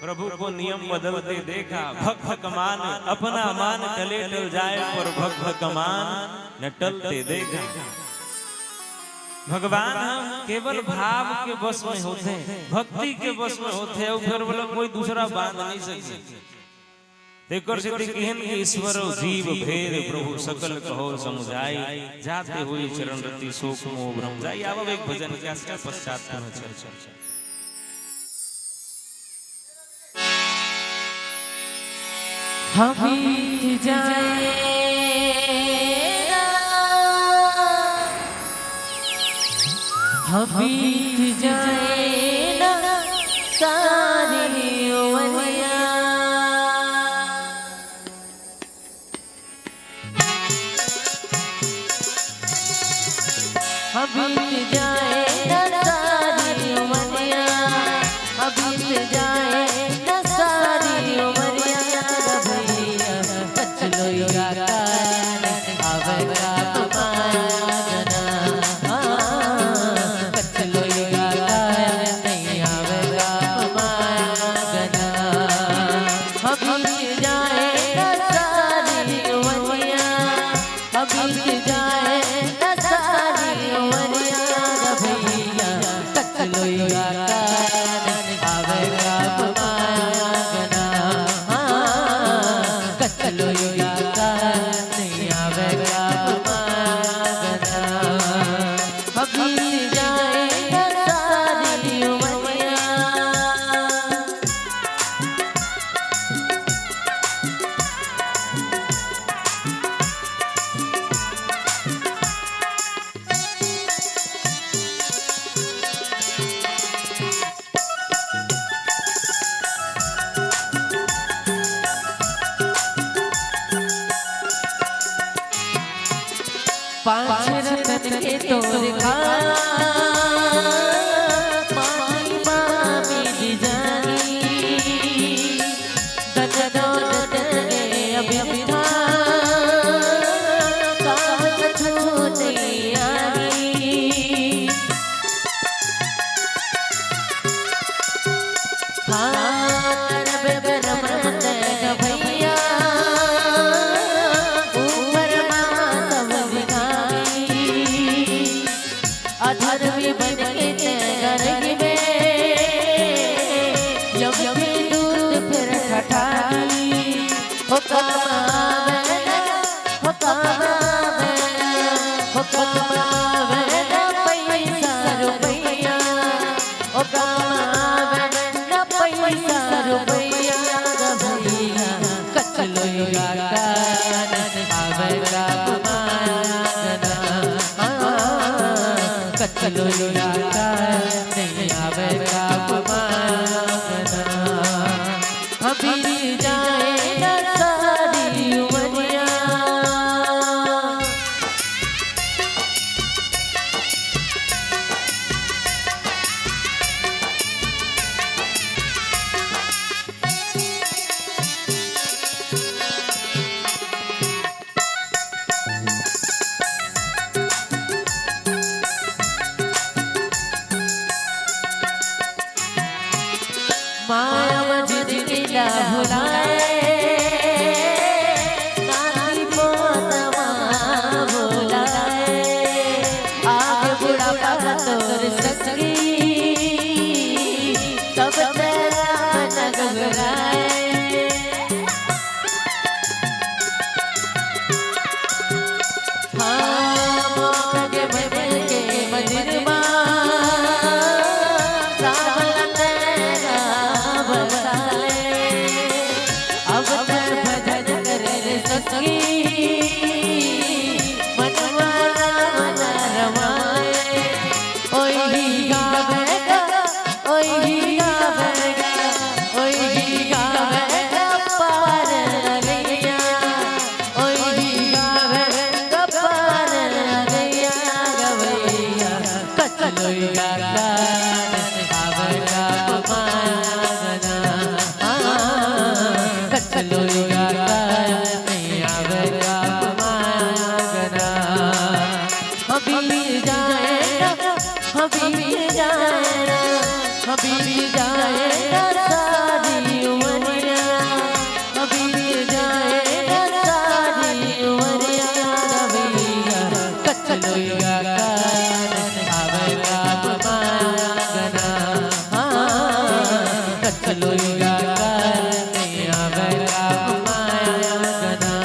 "प्रभु को नियम बदलते देखा, भक्त का मान अपना मान, टले टल जाए पर भक्त का मान न टलते देखा।" भगवान ह केवल भाव के बस में होथे, भक्ति के बस में होथे, अउ फिर बोला कोई दूसरा बांध नहीं सके। तेकर सेती किहिन कि ईश्वर जीव भेद प्रभु सकल कहो समुझाई, जाते हुए चरण रति शोक मोह भ्रम जाई। आवब एक भजन के आश्रय पश्चात पुनः चर्चा। हम बीत जाए ना, हम बीत जाए ना सारी उमरिया। हम बीत जाए ना सारी उमरिया, हम बीत जाए ना सारी उमरिया, भैया कछ लोई गाता आवेगा मांगना, हाँ, कछ लोई गाता नहीं आवेगा मांगना। हम बीत जाए ना सारी उमरिया, हम बीत जाए ना सारी उमरिया, भैया कछ लोई गाता नहीं आवेगा मांगना, हाँ, कछ लोई गाता नहीं आवेगा मांगना। हम बीत जाए ना सारी उमरिया। पांच रतन के तोर खान, हाँ, तड़प गरम तें भैया, ऊपर मा सब दिखाई। अधर्मी बन के तें गरज में, यम के दूत फेर ठठाई। हो कमावे ना, हो कमावे ना, हो कमावे ना पैसा रुपैया। ओ कमावे न पैसा रुपैया ग भैया, कचलोइया कान आवे का मांगना। हाँ, कचलोइया कान आवे का मांगना। अभी जाए न सारी उमरिया। माया मझिल लीला भुलाए, नाती पोतवा भुलाए। आगे बुढ़ापा तोर सखी, तब तेरा मन घबराए। हाँ, मोर के मन के मंदिर मा, राम लखन राम बसाए। अब ते भजन करे रे सखी, मनवा राम न रमाए। ओही गावे गा, ओही गावे गा, ओही गावे गा पार नगैया, ओही गावे गा पार नगैया गवैया। कचलोइया कान आवे का मांगना, हाँ, कचलोइया कान आवे का मांगना। हबीर जाए ना, हबीर जाए ना, हबीर जाए ना सारी उमरिया, हबीर जाए ना सारी उमरिया। रवैया कचलोइया कान आवे का मांगना। हाँ, कचलोइया कान आवे का मांगना।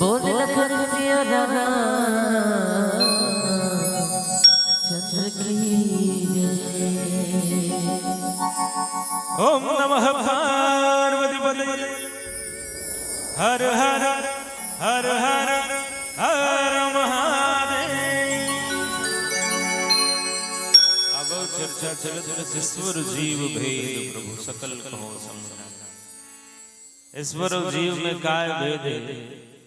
बोल लखन सिया राम चंद्र की जय। ओम नमः पार्वती पते। हर हर हर हर हर महादेव। अब चर्चा चलत रहे ईश्वर जीव भेद प्रभु सकल कहो समझ। ईश्वर अउ जीव में काय भेद हे?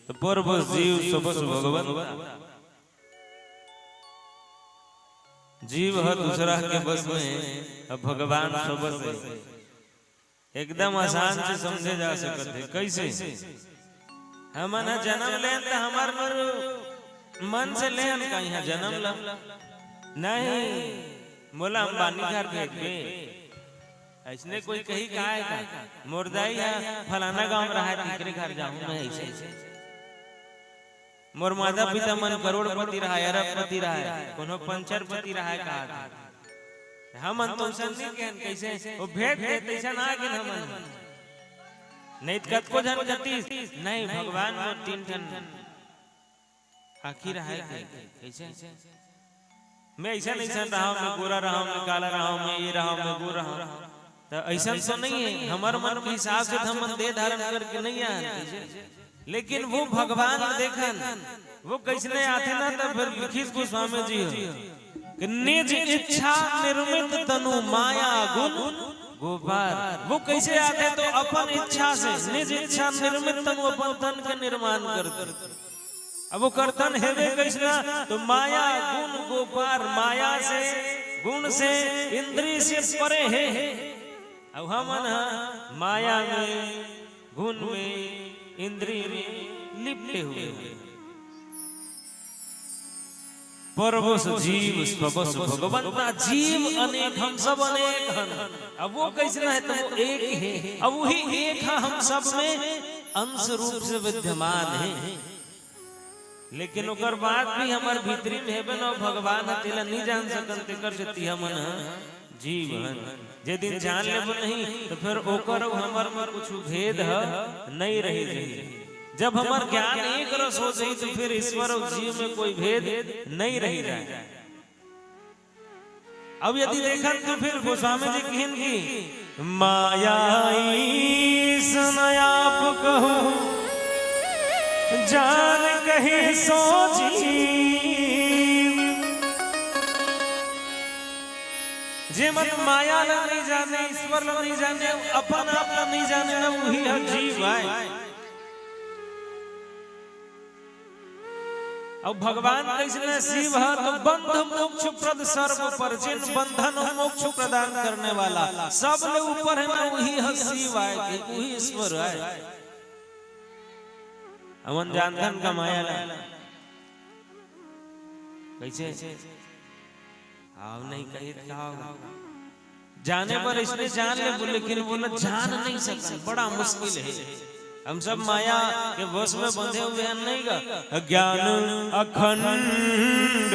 त पूर्व जीव सबस भगवंत। जीव ह दूसरा के बस में, अब भगवान सबस हे। एकदम आसान से समझे जा सकत हे। कइसे? हमन ह जनम लेन त हमर मन से लेन का इहाँ जनम ल? नहीं, मोला अंबानी घर भेज दे। अइसने कोई कही का हे का? मोर दाई ह फलाना गांव में रहय, तेकरे घर जाहूं मैं अइसे। मोर माता पिता मन करोड़पति रहय, अरबपति रहय, कोनो पंचरपति रहय का? हमन तो अइसन नइ केहेन, कइसे? ओ भेज दे, तइसन आ गेन हमन। नहीं त कतको झन कतिस, नहीं, भगवान मोर तीन ठन आँखी रहय के, कइसे? मैं अइसन अइसन रहंव, मैं गोरा रहंव, मैं काला रहंव, मैं ये रहंव, मैं वो रहंव। त अइसन तो नइ हे, हमर मन के हिसाब से त हमन देह धारण करके नइ आन, कइसे? लेकिन वो भगवान ल देखन, वो कइसने आथे ना, त फेर लिखिस गोस्वामी जी ह कि निज इच्छा निर्मित तनु माया गुण, गोपार, वो कैसे आथे? तो अपन इच्छा से, निज इच्छा निर्मित तनु अपन तन के निर्माण करथे। अब ओकर तन हेवे कैसना? तो माया गुण गोपार, माया से, गुण से, इंद्री से परे हे। अब हमन ह माया में, गुण में, इंद्री में लिपटे हुए हैं। परवस जीव स्ववस भगवंता, जीव अनेक, हम सब अनेक हन। अब वो कैसना हे? तो वो एक हे। अब वही एक ह हम सब में अंश रूप से विद्यमान हे, लेकिन ओकर बाद भी हमर भीतरी में हेबे न, भगवान ह, तेला नहीं जान सकन, तेकर सेती हमन ह जीव हन। जे दिन जान लेबो नहीं, तो फिर ओकर अउ हमर में कुछ भेद ह नहीं रही जाही। जब हमर ज्ञान एक रस हो जाही, तो फिर ईश्वर अउ जीव में कोई भेद नहीं रही जाए। अब यदि देखन, तो फिर गोस्वामी जी कहिन कि माया ईश न आप कहु, जान कहे सो जीव। जे मन माया ला नहीं जाने, ईश्वर ला नहीं जाने, अपन आप ला नहीं जाने ना, वही ह जीव आय। अब भगवान कैसने? शिव ह तो बंध मोक्ष प्रद सर्व पर, जिन बंधन अउ मोक्ष प्रदान करने वाला, सब ले ऊपर हे ना, वही ह शिव आय, वही ईश्वर आय। हमन जानथन का माया ला? कैसे? आओ नहीं कही का होगा? जाने बर इसने जान लेबो, लेकिन वो ला जान नहीं सकन, बड़ा मुश्किल हे। हम सब माया के वश में बंधे हुए हैं, नहीं गा? ज्ञान अखंड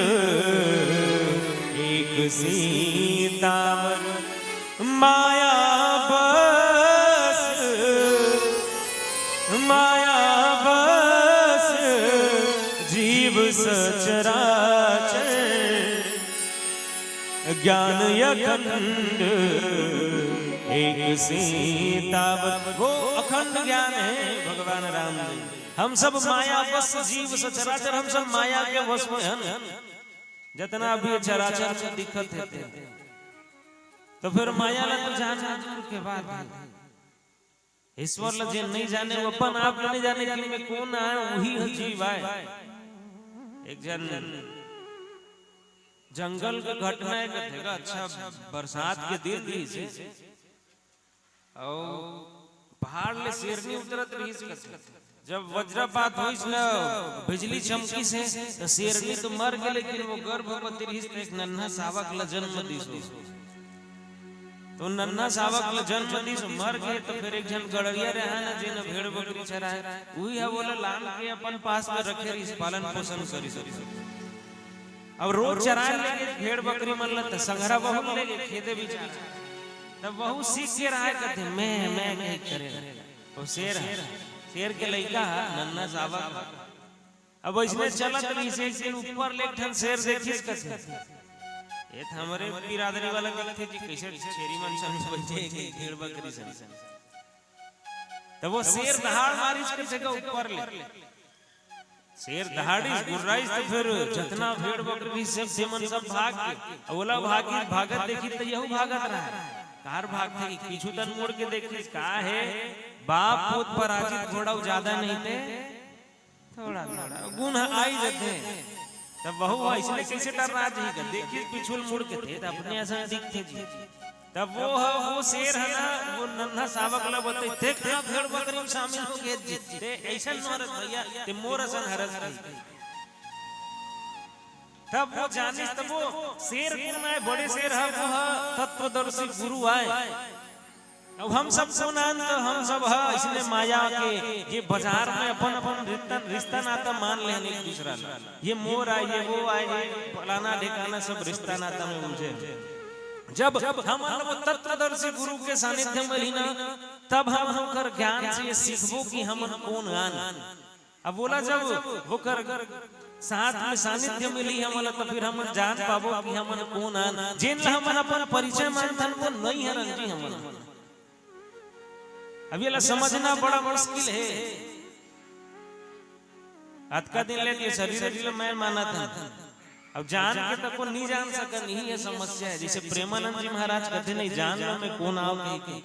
एक सीतावन, माया बस, माया बस जीव सचराचर। ज्ञान अखंड एक सीतावन। वो अखंड ज्ञान हे भगवान राम जी। हम सब माया बस जीव सचराचर, हम सब माया के वश में हन। जतना भी चराचर में दिखत हे, तो फिर माया ला तो जान दूर के बात हे। ईश्वर ला जे नहीं जाने, वो अपन आप ला नहीं जाने कि मैं कौन आय, वही ह जीव आय। एक झन जंगल के घटना हे कथे गा, अच्छा बरसात के दिन रहिस हे, अउ पहाड़ ले शेरनी उतरत रहिस कथे। जब वज्रपात होइस न, बिजली चमकिस हे, त शेरनी तो मर गे, लेकिन वो गर्भवती रहिस, त एक नन्हा सावक ला जन्म दिस। तो नन्हा सावक ला जन्म दिस, मर गे, तो फिर एक झन गड़रिया रहे ना, जेन भेड़ बकरी चराय, उही ह ओला लान के अपन पास में रखे रहिस, पालन पोषण करिस। अब रोज चराय लेगे भेड़ बकरी मन ला, त संघरा बहू लेगे खेते बिचारा। तब बहू सीख के रहा कथे, मैं, मैं कहे करे। वो शेर ह, शेर के लइका ह, नन्हा सावक ह। अब अइसने चलत रहिस, एक दिन ऊपर ले एक ठन शेर देखिस कथे, "ए त हमरे बिरादरी वाला दिखथे जी, कइसे छेरी मन संग बइठे हे, भेड़ बकरी संग।" त वो शेर दहाड़ मारिस कथे गा ऊपर ले। शेर दहाड़िस, गुर्राइस, त फिर जतना भेड़ बकरी रहिस, सब, से मन सब भाग गे। अब ओला भागिस, भागत देखिस त यहू भागत रहा। कार भागथे कि पीछू तन मुड़ के देखिस, का हे, बाप पूत पराजित घोड़ा अउ जादा नहीं ते। थोड़ा, थोड़ा गुण ह आई जथे। तब बहू ह अइसने कइसे डर्रा जही गा? देखिस पीछू ल मुड़ के, ते त अपने असन दिखथे जी। तब वो ह, वो शेर ह ना, वो नन्हा सावक ला बतइस, "देख ना, भेड़ बकरी में शामिल हो गे जी। ते अइसन नो हरस भइया, ते मोर असन हरस।" तब वो जानिस, तब वो शेर कोन आय, बड़े शेर ह, वो ह तत्वदर्शी गुरु आय। अब हम सब कोन आन, त हम सब ह अइसने माया के, जे बाजार में अपन अपन रिश्ता, रिश्ता नाता मान लेन एक दूसरा ला। ये मोर आय, ये वो आय, ये फलाना ढिकाना, सब रिश्ता नाता में उलझे। जब हम वो तत्वदर्शी गुरु के सानिध्य में मिलही ना, तब हम ओकर ज्ञान से ये सीखबो कि हमन कोन आन। अब ओला जब ओकर साथ में सानिध्य मिलही हमन ला, त फिर हमन जान पाबो कि हमन कोन आन। जेन ला हमन अपन परिचय मानथन, वो नइ हरन जी हमन। अब एला समझना बड़ा मुश्किल हे। अतका दिन ले ये शरीर, शरीर मैं मानत हन। अब जान के तको नहीं जान सकन, यही है समस्या है। जैसे प्रेमानंद जी महाराज कहते, "नहीं जान लो मैं कौन आव" कहिके,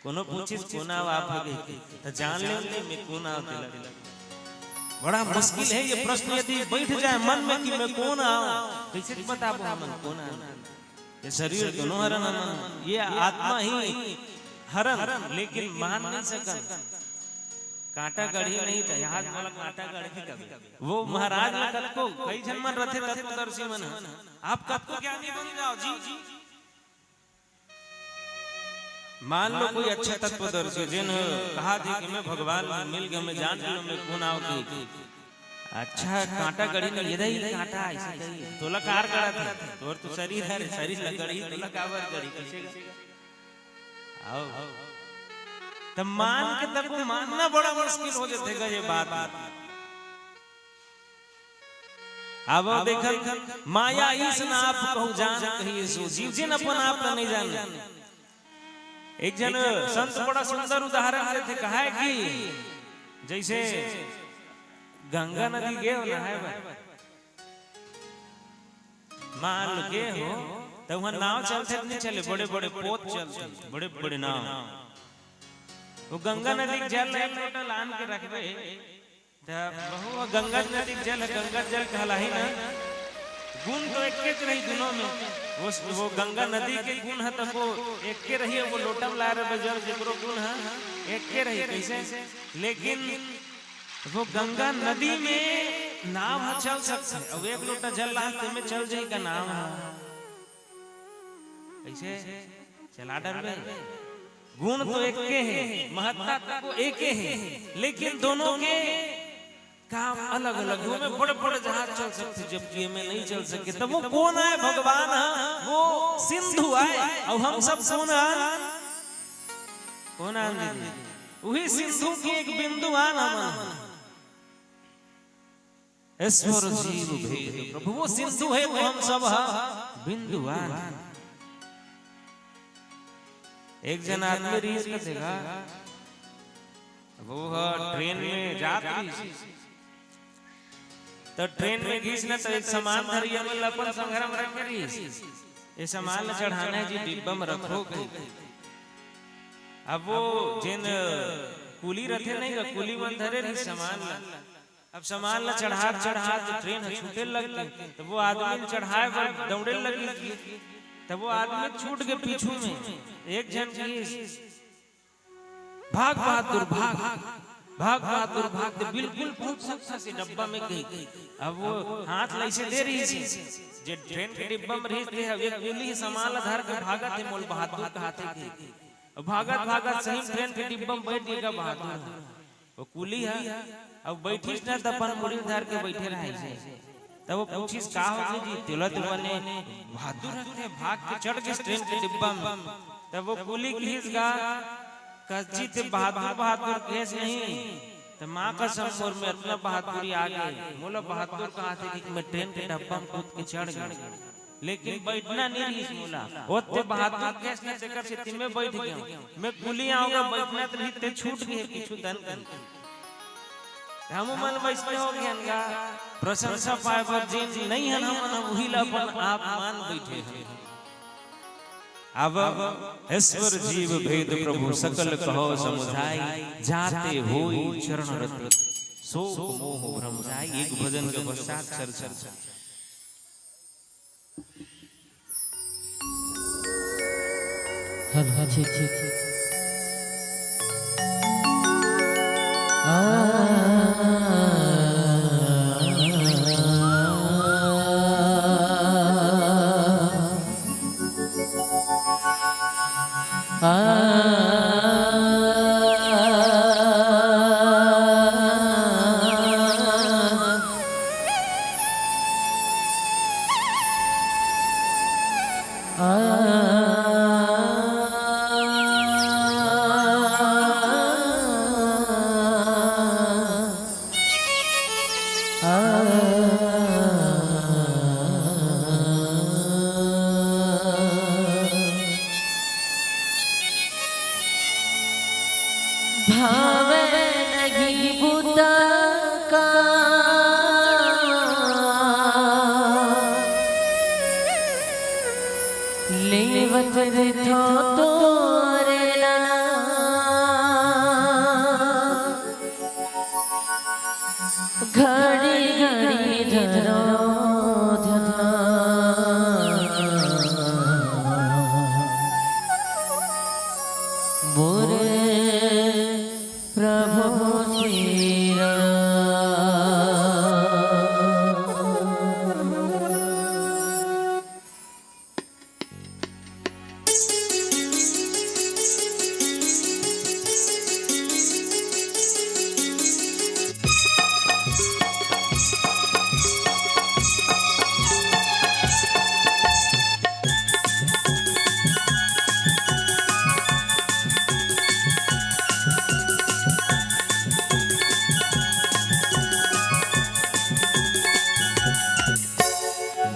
कोनो पूछिस, "कौन आव आप?" कहिके, त जान ले कि मैं कौन आव तेला। बड़ा मुश्किल है ये प्रश्न, यदि बैठ जाए मन में कि मैं कौन आव, कैसे बताबो हमन कौन आव? ये शरीर दोनों हरन हमन, ये आत्मा ही हरन, लेकिन मान नहीं सकन। कांटा गढ़ी नहीं त, आज मोला कांटा गढ़ी कबे। वो महाराज ल कतको, कई झन मन रथे तत्वदर्शी मन ह। आप कतको ज्ञानी बन जाओ जी। मान लो कोई अच्छा तत्वदर्शी, जेन ह कहा दे कि मैं भगवान ल मिल गयो, मैं जान लियो, मैं कौन आव के। अच्छा, कांटा गढ़ी नहीं, ये दही कांटा, ऐसे कही। तोला कार गढ़ा था, तोर तो शरीर है, शरीर ल गढ़ी, तोला काबर गढ़ी, कैसे? आओ। त मान के तको मानना बड़ा मुश्किल हो जाथे गा ये बात। अब देखन, "माया ईस न आप कहूँ जान कहिए सो, जीव जिन अपन आप ल नहीं जान।" एक जन संत बड़ा सुंदर उदाहरण देथे, कहा है कि जैसे गंगा नदी गे हो नहाए बर, मान लो गे हो, त वहाँ नाव चलथे त नहीं चले, बड़े-बड़े पोत चलथे, बड़े-बड़े नाव। वो गंगा नदी के जल ल एक लोटा लान के रखबे, त बहू, गंगा नदी के जल ह, गंगा जल कहलाही ना। गुण तो एके रही दोनों में। वो, वो गंगा नदी के गुण ह, त वो एके रही, वो लोटा म लाए रहे जल, जेकरो गुण ह, एके रही। कैसे? लेकिन वो गंगा नदी में नाव ह चल सकथे, अउ एक लोटा जल लान तेमे चल जाही का नाव ह? कैसे? चला डरबे। गुण तो एके हे, महत्ता तको एके हे, लेकिन दोनों के काम अलग-अलग हे। ओमे बड़े-बड़े जहाज चल सकथे, जबकि एमे नहीं चल सके। त वो कौन आय? भगवान ह, वो सिंधु आय, अउ हम सब कौन आन? कौन आन दीदी? वही सिंधु के एक बिंदु आन हमन। ईश्वर जीव भेद प्रभु, वो सिंधु हे त हम सब ह बिंदु आन। एक जन आदमी रहिस कथे गा, वो ह ट्रेन में जात रहिस, त ट्रेन में गिस न, त एक सामान धरिया मन ल अपन संघरा म रखे रहिस। "ये सामान ल चढ़ाना हे जी, डिब्बा म रखो," कहिके। अब वो जेन कुली रथे नहीं गा, कुली मन धरे रहिस सामान ल। अब सामान ल चढ़ात चढ़ात ट्रेन ह छूटे लग गे, त वो आदमी ल चढ़ाए बर दौड़े लगिस। त वो आदमी छूट गे पीछू में। एक झन कहिस, "भाग बहादुर, भाग, भाग बहादुर, भाग, ते बिल्कुल पहुंच सकथस डब्बा में," कहिके। अब वो हाथ ल अइसे दे रहिस, जे ट्रेन के डिब्बा में रहिस, ते ह, एक कुली सामान ल धर के भागत हे, "मोला बहादुर कहाथे," कहिके। अब भागत भागत सही ट्रेन के डिब्बा में बैठ गे गा बहादुर। वो कुली ह, अब बैठिस न, त अपन मुड़ी धर के बैठे रहिस। तब वो पूछिस, "का होगे जी?" "तेला तो बने बहादुर हस, भाग के चढ़ गिस ट्रेन के डिब्बा में।" तब वो कुली कहिस गा, "कस जी ते बहादुर बहादुर कहेस नहीं, त माँ कसम मोर में अतना बहादुरी आ गे, मोला बहादुर कहाथे कि मैं ट्रेन के डब्बा में कूद के चढ़ गेंव।" लेकिन बैठना नहीं रहिस मोला। ओते बहादुर कहेस न, तेकर सेती मैं बैठ गेंव। मैं कुली आंव गा, बैठना त रहिस, ते छूट गे पीछू तन कन। हमू मन वैसने हो गेन गा। प्रशंसा पाए बर जेन नहीं हन हमन, उही ला अपन आप मान बैठे हन। अब ईश्वर जीव भेद प्रभु सकल कहो समुझाई, जाते होई चरण रति सोक मोह भ्रम जाई। एक भजन के पश्चात चर्चा। हेलो, ठीक, ठीक, ठीक। आ, आ, भावे नहीं बुता का। घड़ी घड़ी धरो ध्यान मोरे प्रभु श्री राम।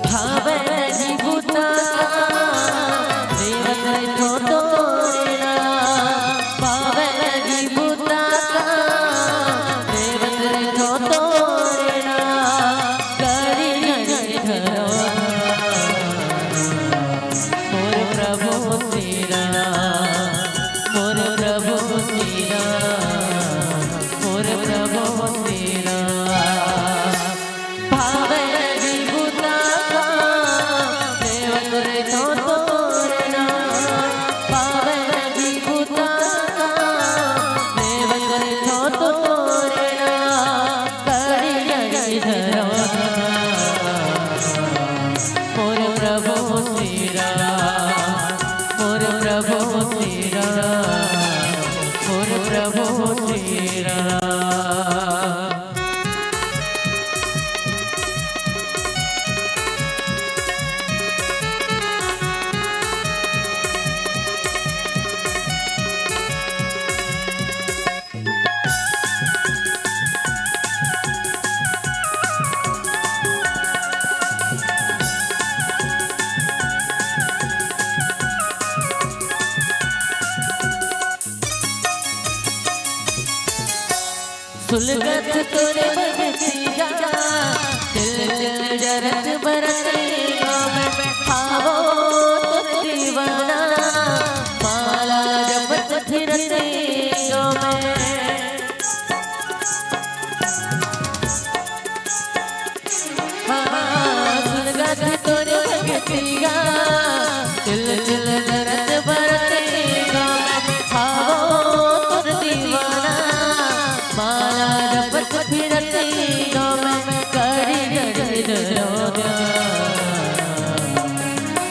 भावे जी बुता देवत रे तो तोड़ना, भावे जी बुता देवत रे तो तोड़ना, करी घड़ी धरो मोर प्रभु श्री राम, मोर प्रभु श्री राम, मोर प्रभु श्री राम। भावे जी बुता का देवत रे तो तोड़ना, भावे जी बुता का देवत रे तो तोड़ना, करी घड़ी धरो मोर प्रभु श्री राम, मोर प्रभु श्री राम, मोर प्रभु श्री राम। सुलगत तोरे भगतिया, तिल तिल जरत बरते गाँव में, आवो तो दीवाना, माला जपत फिरते गाँव में। हाँ, सुलगत तोरे भगतिया, तिल तिल जरत बरते गाँव में, आवो तोर दीवाना, माला जपत फिरते गाँव में, करी घड़ी धरो ध्यान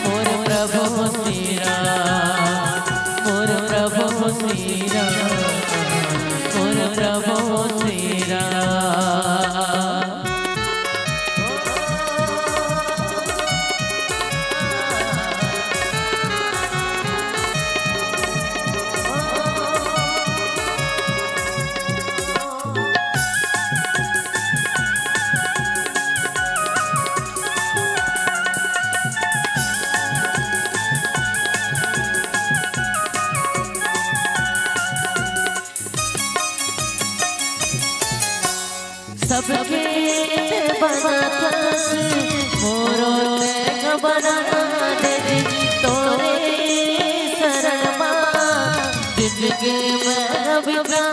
मोर प्रभु श्री राम, मोर प्रभु श्री राम, मोर प्रभु श्री राम। सबके बनाथस मोरो तें बना दे जी, तोरे शरण मा जिंदगी में बिता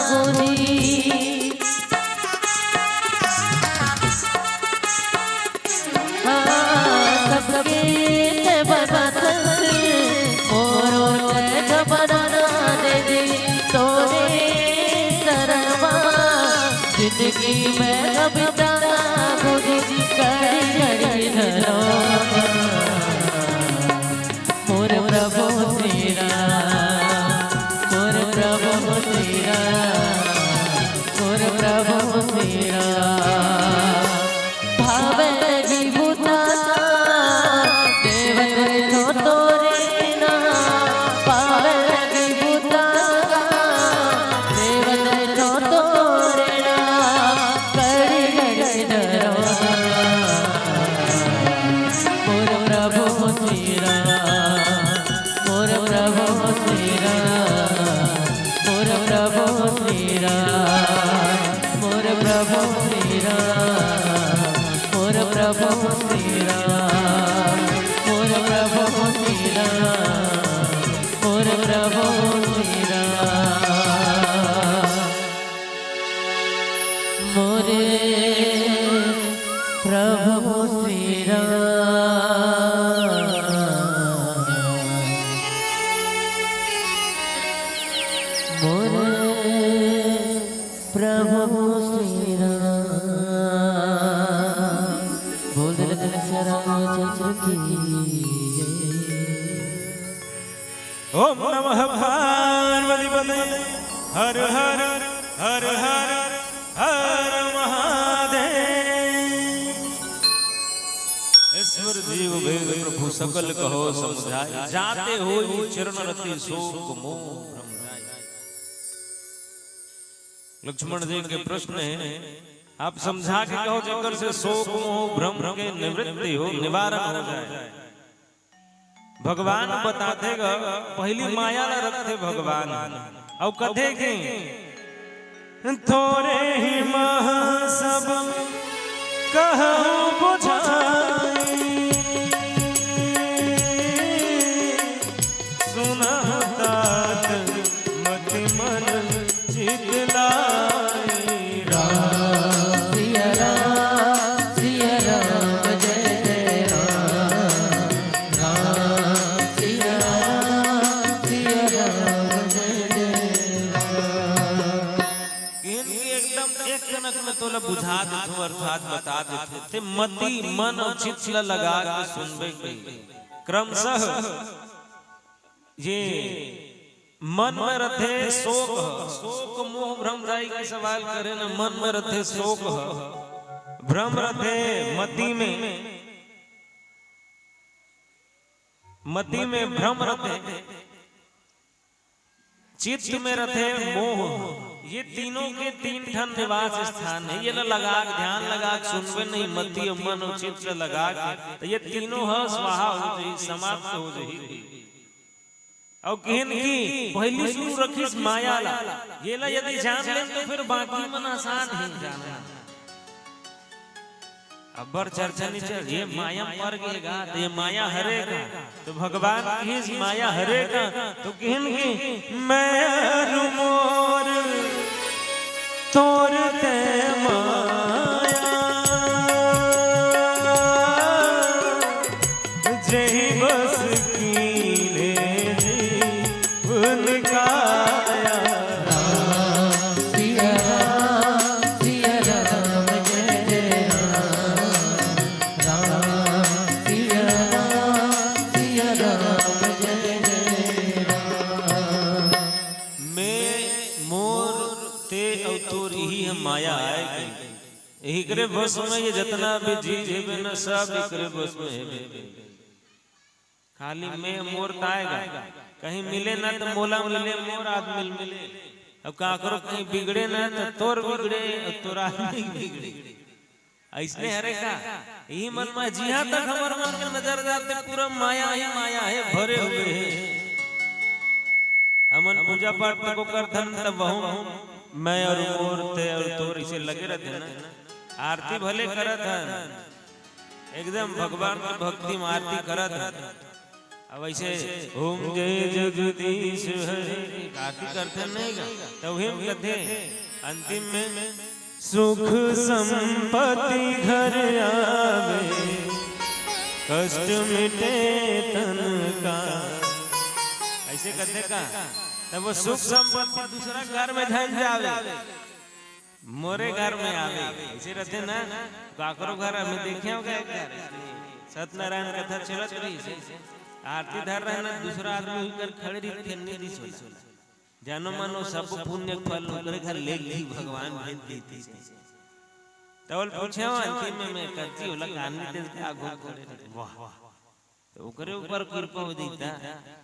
गोरी। हाँ, सबके तें बनाथस मोरो तें बना दे जी, तोरे शरण मा जिंदगी में कविता गुरु जी करी घड़ी धरो। मोर प्रभु श्री राम, मोर प्रभु श्री राम, मोर प्रभु श्री राम। भावे जी बुता देवत रे तो तोरे ना, भावे जी बुता देवत रे तो तोरे ना, करी घड़ी धरो मोर प्रभु श्री राम, मोर प्रभु श्री राम, मोर प्रभु प्रभु श्री राम, बोल रामचंद्र की जय। ओम नमः पार्वती पते, हर हर, हर हर, हर महादेव। ईश्वर जीव भेद प्रभु सकल कहो समझाय, जाते होई चरण रति सोक मोह भ्रम जाय। लक्ष्मण जी के प्रश्न हे, आप समझा के कहो जेकर से सोक मोह भ्रम के निवृत्ति हो, निवारण हो जाय। भगवान बताथे ग, पहिली माया ला रखथे भगवान, अउ कथे कि तोरे ही महा सब कहूँ बुझाई, सुनहु तात मति मन चित लाई। राम सिया राम, सिया राम जय जय राम। राम सिया राम, सिया राम जय जय राम। किहिन कि एकदम एक कनक में तोला बुझा देथों, अर्थात बता देथों। ते मति, मन अउ चित्त ला लगा के सुनबे कही। क्रमशः ये मन में रथे सोक ह, सोक मोह भ्रम जाई के सवाल करे न, मन में रथे सोक ह, भ्रम रथे मति में, मति में भ्रम रथे, चित्त में रथे मोह। ये तीनों के तीन ठन निवास स्थान हे। ये ला लगा के, ध्यान लगा के सुनबे नहीं, मति अउ मन अउ चित्त ला लगा के, त ये तीनों ह स्वाहा हो जाही, समाप्त हो जाही। अउ किहिन कि पहिली शुरू रखिस माया ला, ये ला यदि जान लेन त फिर बाकी मन आसान हे जानना। अब्बड़ चर्चा नइ चल, ये माया म पर गे गा, त ये माया हरे का? त भगवान किहिस माया हरे का? त किहिन कि मैं अउ मोर तोर ते माया, जेहि बस कीन्हे जीवन काया। राम सिया राम, सिया राम जय जय राम। राम सिया राम, सिया राम जय जय राम। मैं, मोर, ते अउ तोर, इही ह माया आय। एकरे बस में ये जतना भी चीज हेबे न, सब एकरे बस में हेबे। खाली मैं मोर ताय गा, कहीं मिले ना त मोला मिले, मोर आदमी ल मिले। अब काकरो कहीं बिगड़े ना त तोर बिगड़े, अब तोर आदमी बिगड़े। अइसने हरे का? इही मन में जिहां तक हमर मन के नजर जाथे, पूरा माया ही माया हे, भरे हुए हे। हमन पूजा पाठ तको करथन, तब वहू मैं अउ मोर, ते अउ तोर इसे लगे रहिथे ना। आरती भले करत हन, एकदम भगवान के भक्ति में आरती करत हन। अब अइसे ओम जय जगदीश हरे आरती करथे नहीं गा, त उही म कथे अंतिम में, सुख संपत्ति घर आवे, कष्ट मिटे तन का। अइसे कथे का? तब वो सुख संपत्ति दूसरा घर में झन जावे, मोरे घर में आवे। अइसे रहिथे ना, काकरो घर में देखे होगे, सत्यनारायण कथा चलत रहिस, आरती धर रहे ना, दूसरा आदमी उही कर खड़े रहिथे, नइ दिस ओला। जानो मानो सब पुण्य के फल ओकरे घर ले ली, भगवान भेज देती। त ओला पूछे हो अंतिम में, मैं करती ओला कान में दे के आगू खड़े रहे। वाह, त ओकरे ऊपर कृपा हो जइता।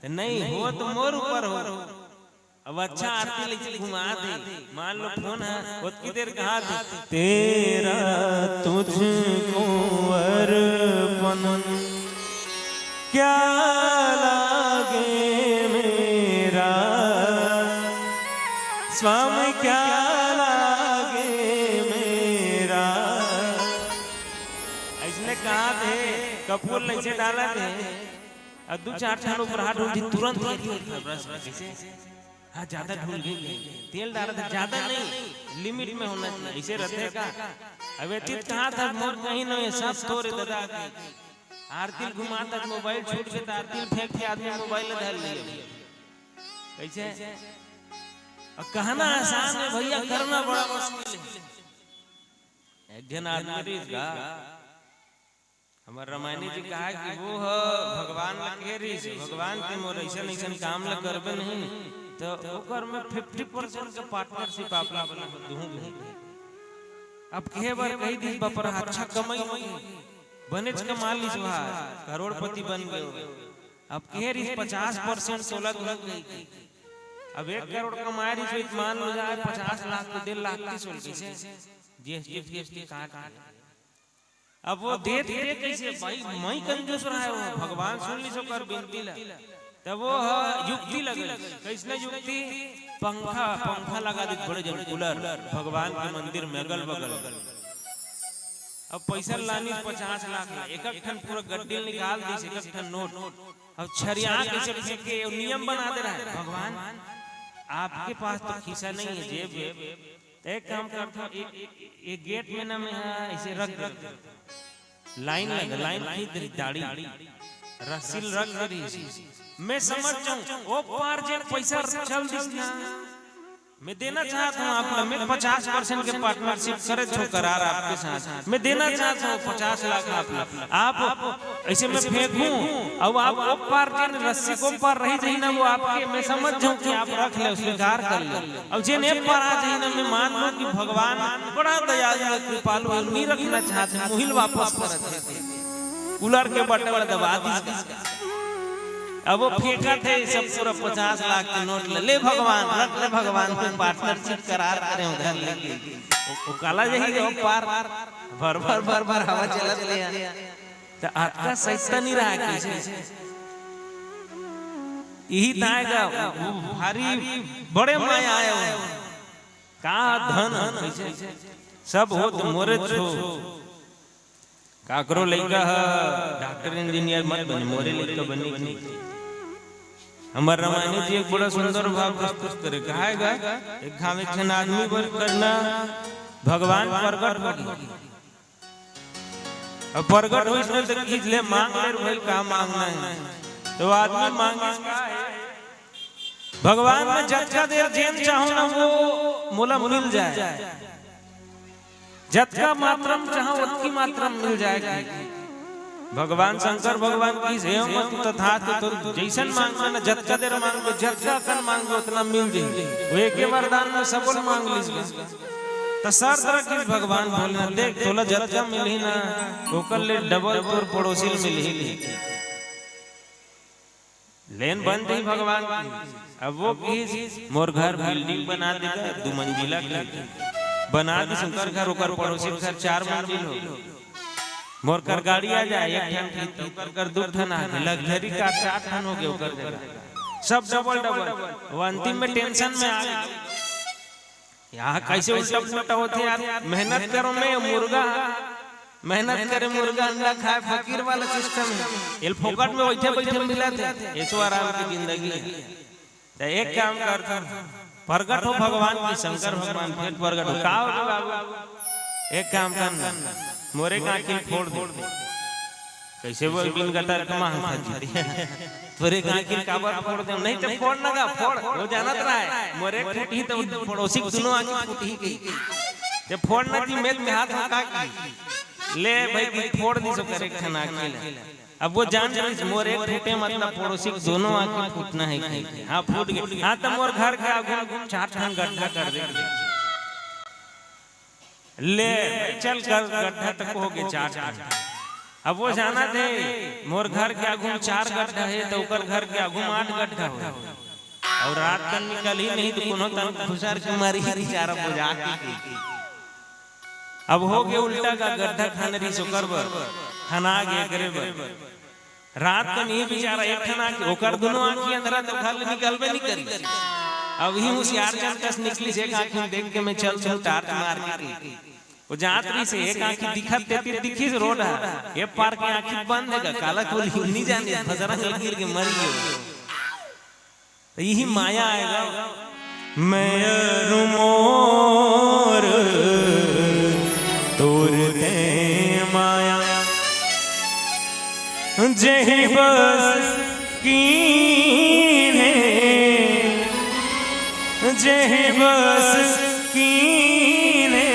त नहीं हो त मोर ऊपर हो। अब अच्छा आरती लेके घुमा दे, मान लो फोन हे, ओतकी देर कहा दे, तेरा तुझको अर्पण क्या लागे मेरा, स्वामी क्या लागे मेरा। अइसने कहा थे, कपूर लइसे डाला थे, अब दू चार ठन ऊपर हाथ उठी, तुरंत ये तेल का brush में जइसे, हाँ, ज्यादा ढूंढ गई, तेल डाला था, ज्यादा नहीं, limit में होना चाहिए। अइसे रहिथे का? अब एती कहा था, मोर कहीं नहीं, सब तोरे दादा के। आरती ल घुमात हस, मोबाइल छूट गे त आरती ल फेंक के आदमी मोबाइल ल धर लिया। कइसे? अब कहना आसान है भैया, करना बड़ा मुश्किल है। एक झन आदमी रहिस गा, हमर रामायणी जी कहा कि वो ह भगवान ला कहे रहिस, "भगवान, ते मोर अइसन अइसन काम ला करबे नहीं, त ओकर में फिफ्टी परसेंट के पार्टनरशिप आप ला दूहूं।" अब कहे बर कही दिस बपरा, अच्छा कमाई, बनेच कमा लिस भाई, करोड़पति बन गयो। अब कहे रहिस पचास परसेंट तोला दूहूं कही। अब एक करोड़ कमाए रहिस, मान लो जाए पचास लाख तो डेढ़ लाख की सोल कइसे जीएसटी फीएसटी काट के। अब वो देत दे कइसे भाई, मैं कंजूस रहा है वो, भगवान सुन लिस ओकर बिनती ला। तब वो ह युक्ति लगे, कइसने युक्ति? पंखा, पंखा लगा दिस बड़े जन कूलर भगवान के मंदिर में अगल बगल। अब पइसा लानिस पचास लाख ला, एक एक ठन पूरा गड्डी निकाल दिस, एक एक ठन नोट। अब छरिया कइसे फेंके, वो नियम बना दे रहा है, "भगवान, आपके पास तो खीसा नहीं है, जेब है, तो एक काम करता हूँ, ए, ए, ए गेट में ना मैं यहाँ ऐसे रख दे, लाइन लगा, लाइन खींच दे, दाढ़ी रस्सी ल रख दे रही, मैं समझ जाऊँ, वो पार जेन पइसा चल दिस ना, मैं देना चाहता हूँ आप ला, मैं पचास परसेंट के पार्टनरशिप करे छो करार आपके साथ, मैं देना चाहता हूँ पचास लाख आप ला, आप ऐसे मैं फेंकूं, अब आप ओ पार जेन रस्सी को पार रही जाही ना, वो आपके, मैं समझ जाऊं कि आप रख ले, स्वीकार कर ले। अब जेन ए पार आ जाही ना, मैं मान लूं कि भगवान बड़ा दयालु है, कृपालु है, नहीं रखना चाहते, मुहिल वापस करत है।" कूलर के बटन दबा दिस। अब वो फेंकत है सब पूरा पचास लाख के नोट ले, "ले भगवान, रख ले भगवान, कोई पार्टनरशिप करार करे उधर लेके।" वो, वो काला यही ओ पार भर भर भर भर हवा चलत ले। त अतका सस्ता नहीं रहा कइसे। इही ताय का वो भारी बड़े माया आए हो। का धन ह कइसे? सब हो तो मोरे छो। काकरो लइका ह डॉक्टर इंजीनियर मत बने, मोरे लइका बने की। हमर रामायणी जी एक बड़ा सुंदर भाव प्रस्तुत करे। कहा है गा, एक घाव एक झन आदमी बर करना, भगवान प्रगट हो गए। अब प्रगट होइस ना, त किहिस, "ले मांग ले रे भाई, का मांगना है?" त वो आदमी मांगिस, "भगवान, मैं जतका देर जेन चाहूं ना, वो मोला मिल जाए, जतका मात्रा म चाहूं, ओतकी मात्रा म मिल जाए।" भगवान शंकर भगवान किहिस, "हे मत तथास्तु, तो जइसन मांगबे ना, जतका देर मांगबे, जतका कन मांगबे, ओतना मिल जाही।" वो एके वरदान में सबो ल मांग लिस। त शर्त रखिस भगवान भोलेनाथ, "देख, तोला जतका मिलही ना, ओकर ले डबल तोर पड़ोसी ल मिलही।" लेन बन जाही भगवान की। अब वो किहिस, "मोर घर बिल्डिंग बना देगा, दू मंजिला के।" बना दिस ओकर घर, ओकर पड़ोसी के घर चार मंजिल हो। "मोर कर गाड़ी आ जाए, एक ठन की, ओकर कर दू ठन आ जाए, लग्जरी कार चार ठन हो गए ओकर जगह, सब डबल डबल।" वो अंतिम में टेंशन में आ गए। यहाँ कइसे उल्टा पुल्टा होथे यार, मेहनत करो में मुर्गा, मेहनत करे मुर्गा अंडा खाए, फकीर वाला सिस्टम है। एल फोकट में बइठे बइठे मिलत हे, ऐसो आराम की जिंदगी है। त एक काम कर, प्रगट हो भगवान की, शंकर भगवान फिर प्रगट हो। का हो रे बाबू? एक काम कर ना, मोरे एक आँखी ल फोड़ दे। कइसे बोल बिन गतर के मांगत हे? तोरे एक आँखी ल काबर फोड़ दे? नहीं त फोड़ ना गा, फोड़। वो जानत रहा है, मोरे एक फूटही त पड़ोसी के दुनों आँखी फूटही कही। ते फोड़ ना जी, मैं ते हाथ उठा के। ले भाई, कि फोड़ दिस ओकर एक ठन आँखी ल। अब वो जान जाइस, मोर एक फूटे मतलब पड़ोसी के दुनों आँखी फूटना है कही। हाँ, फूट गए। हाँ, त मोर घर के आगू चार ठन गड्ढा कर दे। ले, चल कर गड्ढा तक हो गए चार ठन। अब वो जानत हे, मोर घर के आगू में चार गड्ढा हे, त ओकर घर के आगू में आठ गड्ढा हो। अउ रात कन निकलही नहीं, त कोनो तन खुसर के मरही बेचारा बुझा के। अब हो गए उल्टा का गड्ढा खाने रहिस ओकर बर, खना गे एकरे बर। रात कन इही बेचारा एक ठन आँखी, ओकर दुनों आँखी अंधरा, त घर ले निकलबे नहीं करी। अब इही होशियार चल कस निकलिस, एक आँखी में देख के मैं चल चल टार्च मार के। वो जात रहिस, एक आँखी दिखत तेती दिखिस रोड ह, ये पार के आँखी बंद हे गा, काला खोलही नहीं जाने, भजरंग लकीर के मरी गयो। त इही माया आय गा। मैं अरु मोर तोर ते माया, जेहि बस कीन्हे, जेहि बस कीने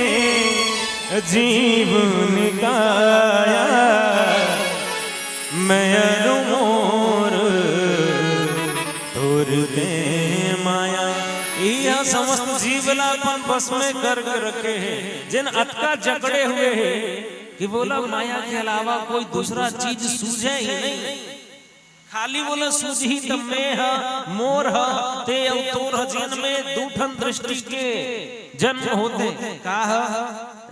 जीवन काया, मैं अरु मोर तोर ते माया। यह समस्त जीव ला अपन बस में करके रखे हे, जेन अतका जकड़े हुए हे कि वोला माया के अलावा कोई दूसरा चीज सूझे ही नहीं। खाली वोला सूझही त मैं ह, मोर ह, ते अउ तोर ह, जेन में दू ठन दृष्टि के जन्म होथे। का ह?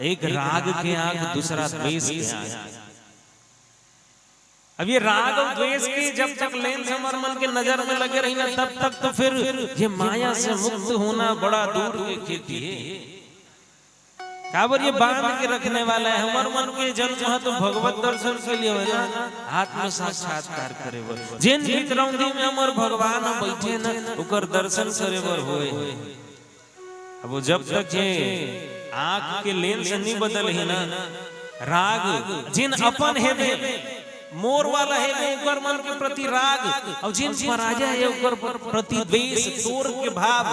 एक राग के आग, दूसरा द्वेष के आग। अब ये राग अउ द्वेष के जब तक लेंस हमर मन के नजर में लगे रही ना, तब तक तो फिर ये माया से मुक्त होना बड़ा दूर के खेती हे। काबर ये बांध के रखने वाला हे। हमर मन के जन्म ह तो भगवत दर्शन के लिए होय ना, आत्म साक्षात्कार करे बर। जेन भी करौंदी में हमर भगवान ह बइठे न, ओकर दर्शन करे बर होय। अब वो जब तक ये आंख के लेंस नहीं बदलही ना, राग जेन अपन हे, मोर वाला हे, ओकर मन के प्रति राग, अउ जेन पराया हे, ओकर प्रति द्वेष, तोर के भाव,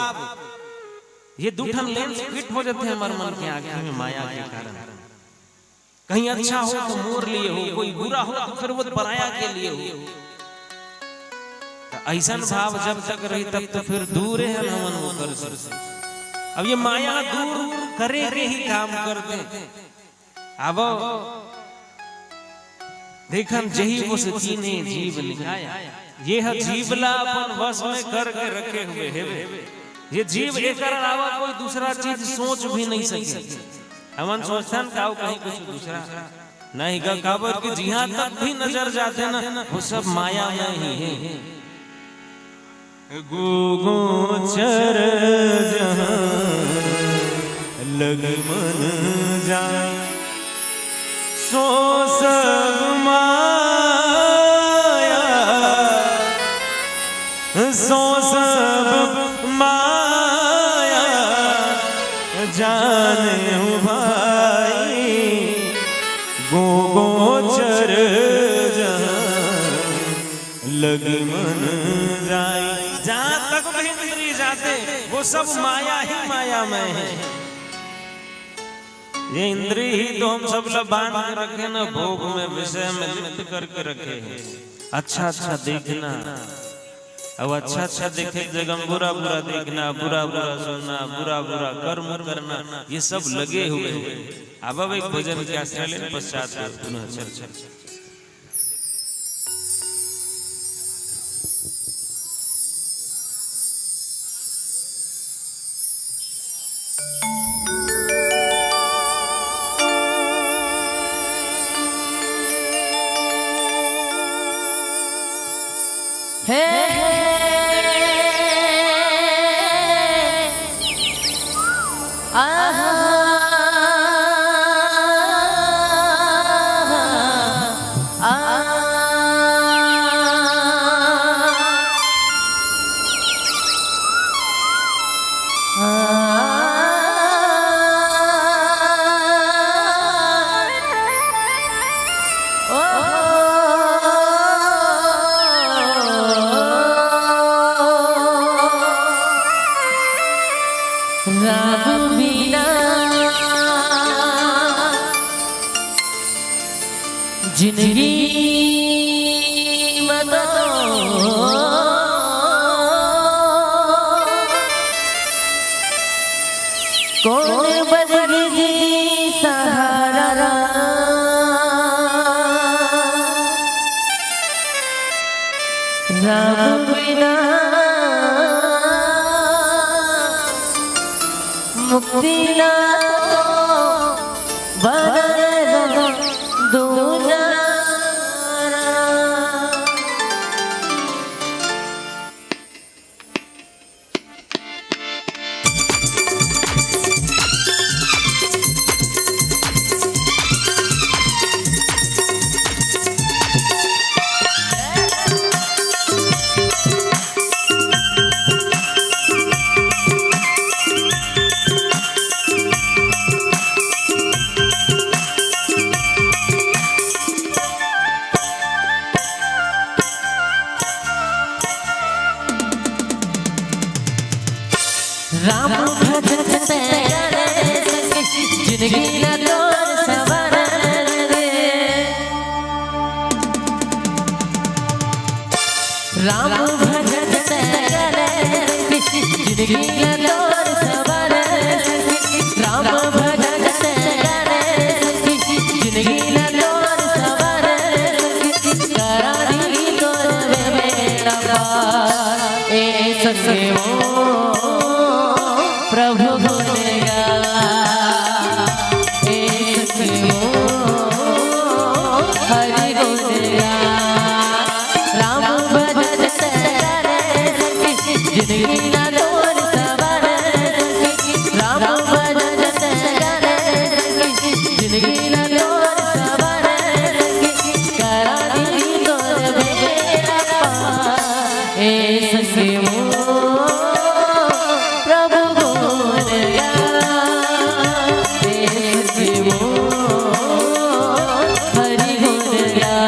ये दू ठन लेंस फिट हो जाथे हमर मन के आंखी में माया के कारण। कहीं अच्छा हो तो मोर लिए हो, कोई बुरा हो तो फिर वो पराया के लिए हो। त अइसन भाव जब तक रही तब तो फिर दूरे हन हमन ओकर से। अब ये माया दूर करे के ही काम करथे। अब देखन जही बस कीने जीव निकाया। ये ह जीव ला अपन वश में करके रखे हुए हे। ये जीव एकर अलावा कोई दूसरा चीज सोच भी नहीं सके। हमन सोचथन का कहीं कुछ दूसरा नहीं गा, काबर कि जिहां तक भी नजर जाथे ना, वो सब माया में ही हे। गोगोचर जहां लग मन जाय, सो सब माया, सो सब माया जाने हूँ भाई। गोगोचर जहां लग मन जाय। जहां तक भी इंद्री जाथे, वो सब माया ही माया में हे। ये इंद्री ही तो हम सब ला बांध के रखे ना, भोग में, विषय में लिप्त करके रखे हे। अच्छा अच्छा देखना, अब अच्छा अच्छा देखे के जगह में बुरा बुरा देखना, बुरा बुरा सुनना, बुरा बुरा कर्म करना, ये सब लगे हुए हे। अब अब एक भजन के आश्रय लेन, पश्चात पुनः चर्चा। हे, हे, आहा, आ, राम बिना जिंदगी में तो कौन बनेगी जी सहारा? राम बिना मुक्ति ना तो बने दूजा। जिंदगी ला तोर संवार दे। राम भजन से करे जिंदगी ला तोर संवार दे। राम भजन से करे जिंदगी ला तोर संवार दे। करा दी तोर बेड़ा पार। ए सखी मोर प्रभु गुण गा। ए सखी मोर हरि गुण गा। राम भजन से करे जिंदगी ला तोर संवार। राम भजन से करे जिंदगी ला तोर संवार। करा दी तोर बेड़ा पार। ए सखी मोर प्रभु गुण गा। ए सखी मोर हरि गुण गा।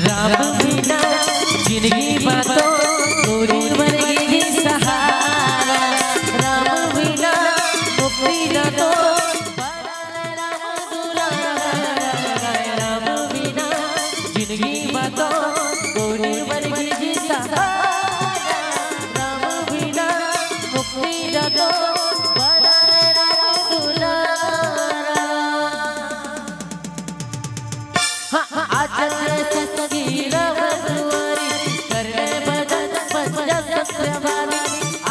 राम बिना जिंदगी मा तो कोई बर ही सहारा। राम बिना मुक्ति ना तो राम बिना जिंदगी मा तो कोई बर ही सहारा। राम बिना मुक्ति ना तो राम दुलारा। हाँ, हाँ, आचार्य सतगीरा बदुआरी, करने भजन पंच सत्यवादी।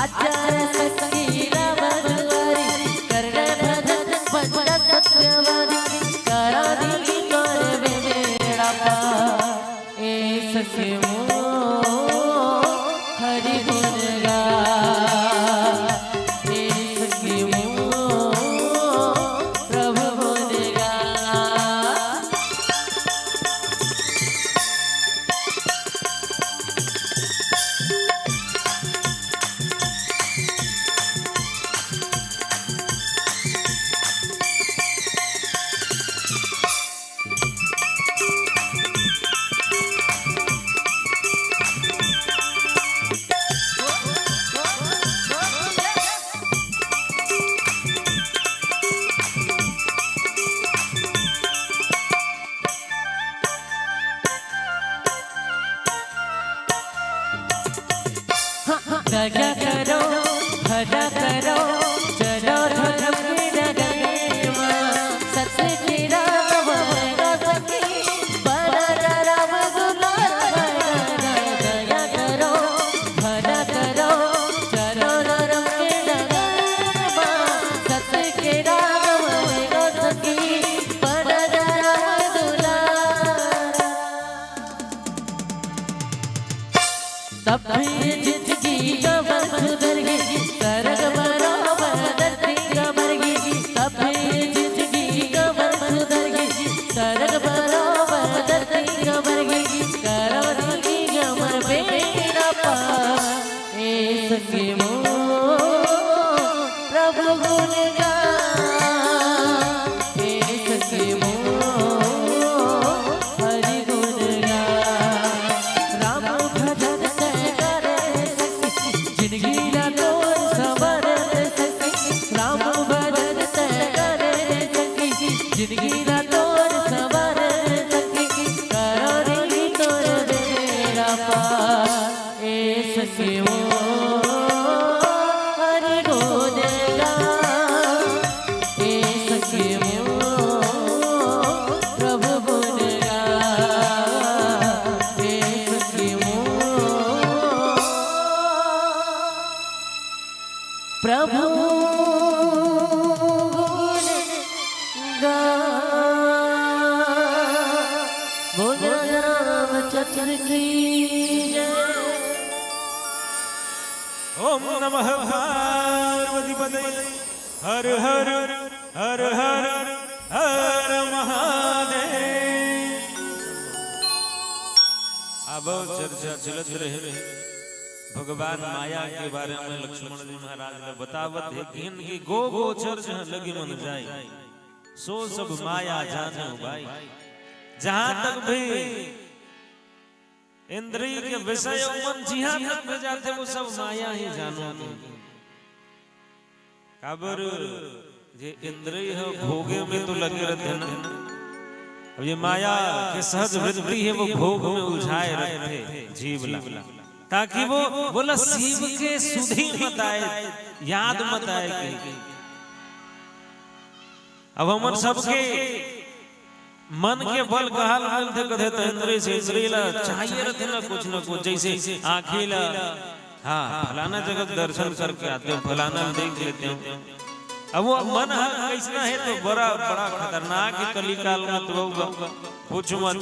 आचार्य सतगीरा बदुआरी, करने भजन पंच सत्यवादी। करा दी तोर बेड़ा पार। ए सखी मोर हरि गुण गा। ए सखी मोर प्रभु गुण गा। दया करो, भला करो, चलो धर्म के डगर मा। सत्य के राह मा सखी, बना राम दुलार। दया करो, भला करो, चलो धर्म के डगर मा। सत्य के राह मा सखी, बना राम दुलार। तब ये जिंदगी का बंधु दरगी, सरग बराबर धरती का मरगी। तब ये जिंदगी का बंधु दरगी, सरग बराबर धरती का मरगी। करा दी हमर बेड़ा पार। ए सखी मोर प्रभु गुण गा। ए सखी मोर हरि गुण गा। राम भजन ते करे सखी, जिंदगी ला तोर संवार दे सखी। राम भजन ते करे सखी, जिंदगी ला तोर संवार दे सखी। करा दी तोर बेड़ा पार। ए सखी मोर हरि गुण गा। ए सखी मोर प्रभु गुण गा। ए सखी मोर प्रभु गुण गा। बोल रामचंद्र की जय। ओम नमः पार्वती पते। हर हर हर हर हर महादेव। अब चर्चा चलत रहे भगवान माया के बारे में। लक्ष्मण जी महाराज ने बतावत हे कि इनकी गो गोचर जहाँ लगी मन जाए, सो सब माया जाने भाई। जहाँ तक भी इंद्रिय के विषय मन जिहाँ तक भी जाते, वो सब माया ही जानो। काबर जे इंद्रिय ह भोगे में तो लगे रहिथे ना। अब ये माया के सहज वृत्ति हे, वो भोग में उलझाए रहिथे जीव ला, ताकि वो बोला शिव के सुधि मत आए, याद मत आए कहीं। अब हमन सबके मन के बल कहाँ ले मिलथे कथे त इंद्रिय से। इंद्रिय ला चाहिए रहिथे ना कुछ ना कुछ, जैसे आँखी ला, हाँ, फलाना जगह दर्शन करके आते हो, फलाना ला देख लेते हो। अब वो मन ह कैसना हे तो बड़ा, बड़ा खतरनाक हे कलिकाल में तो बउआ, पूछ मत।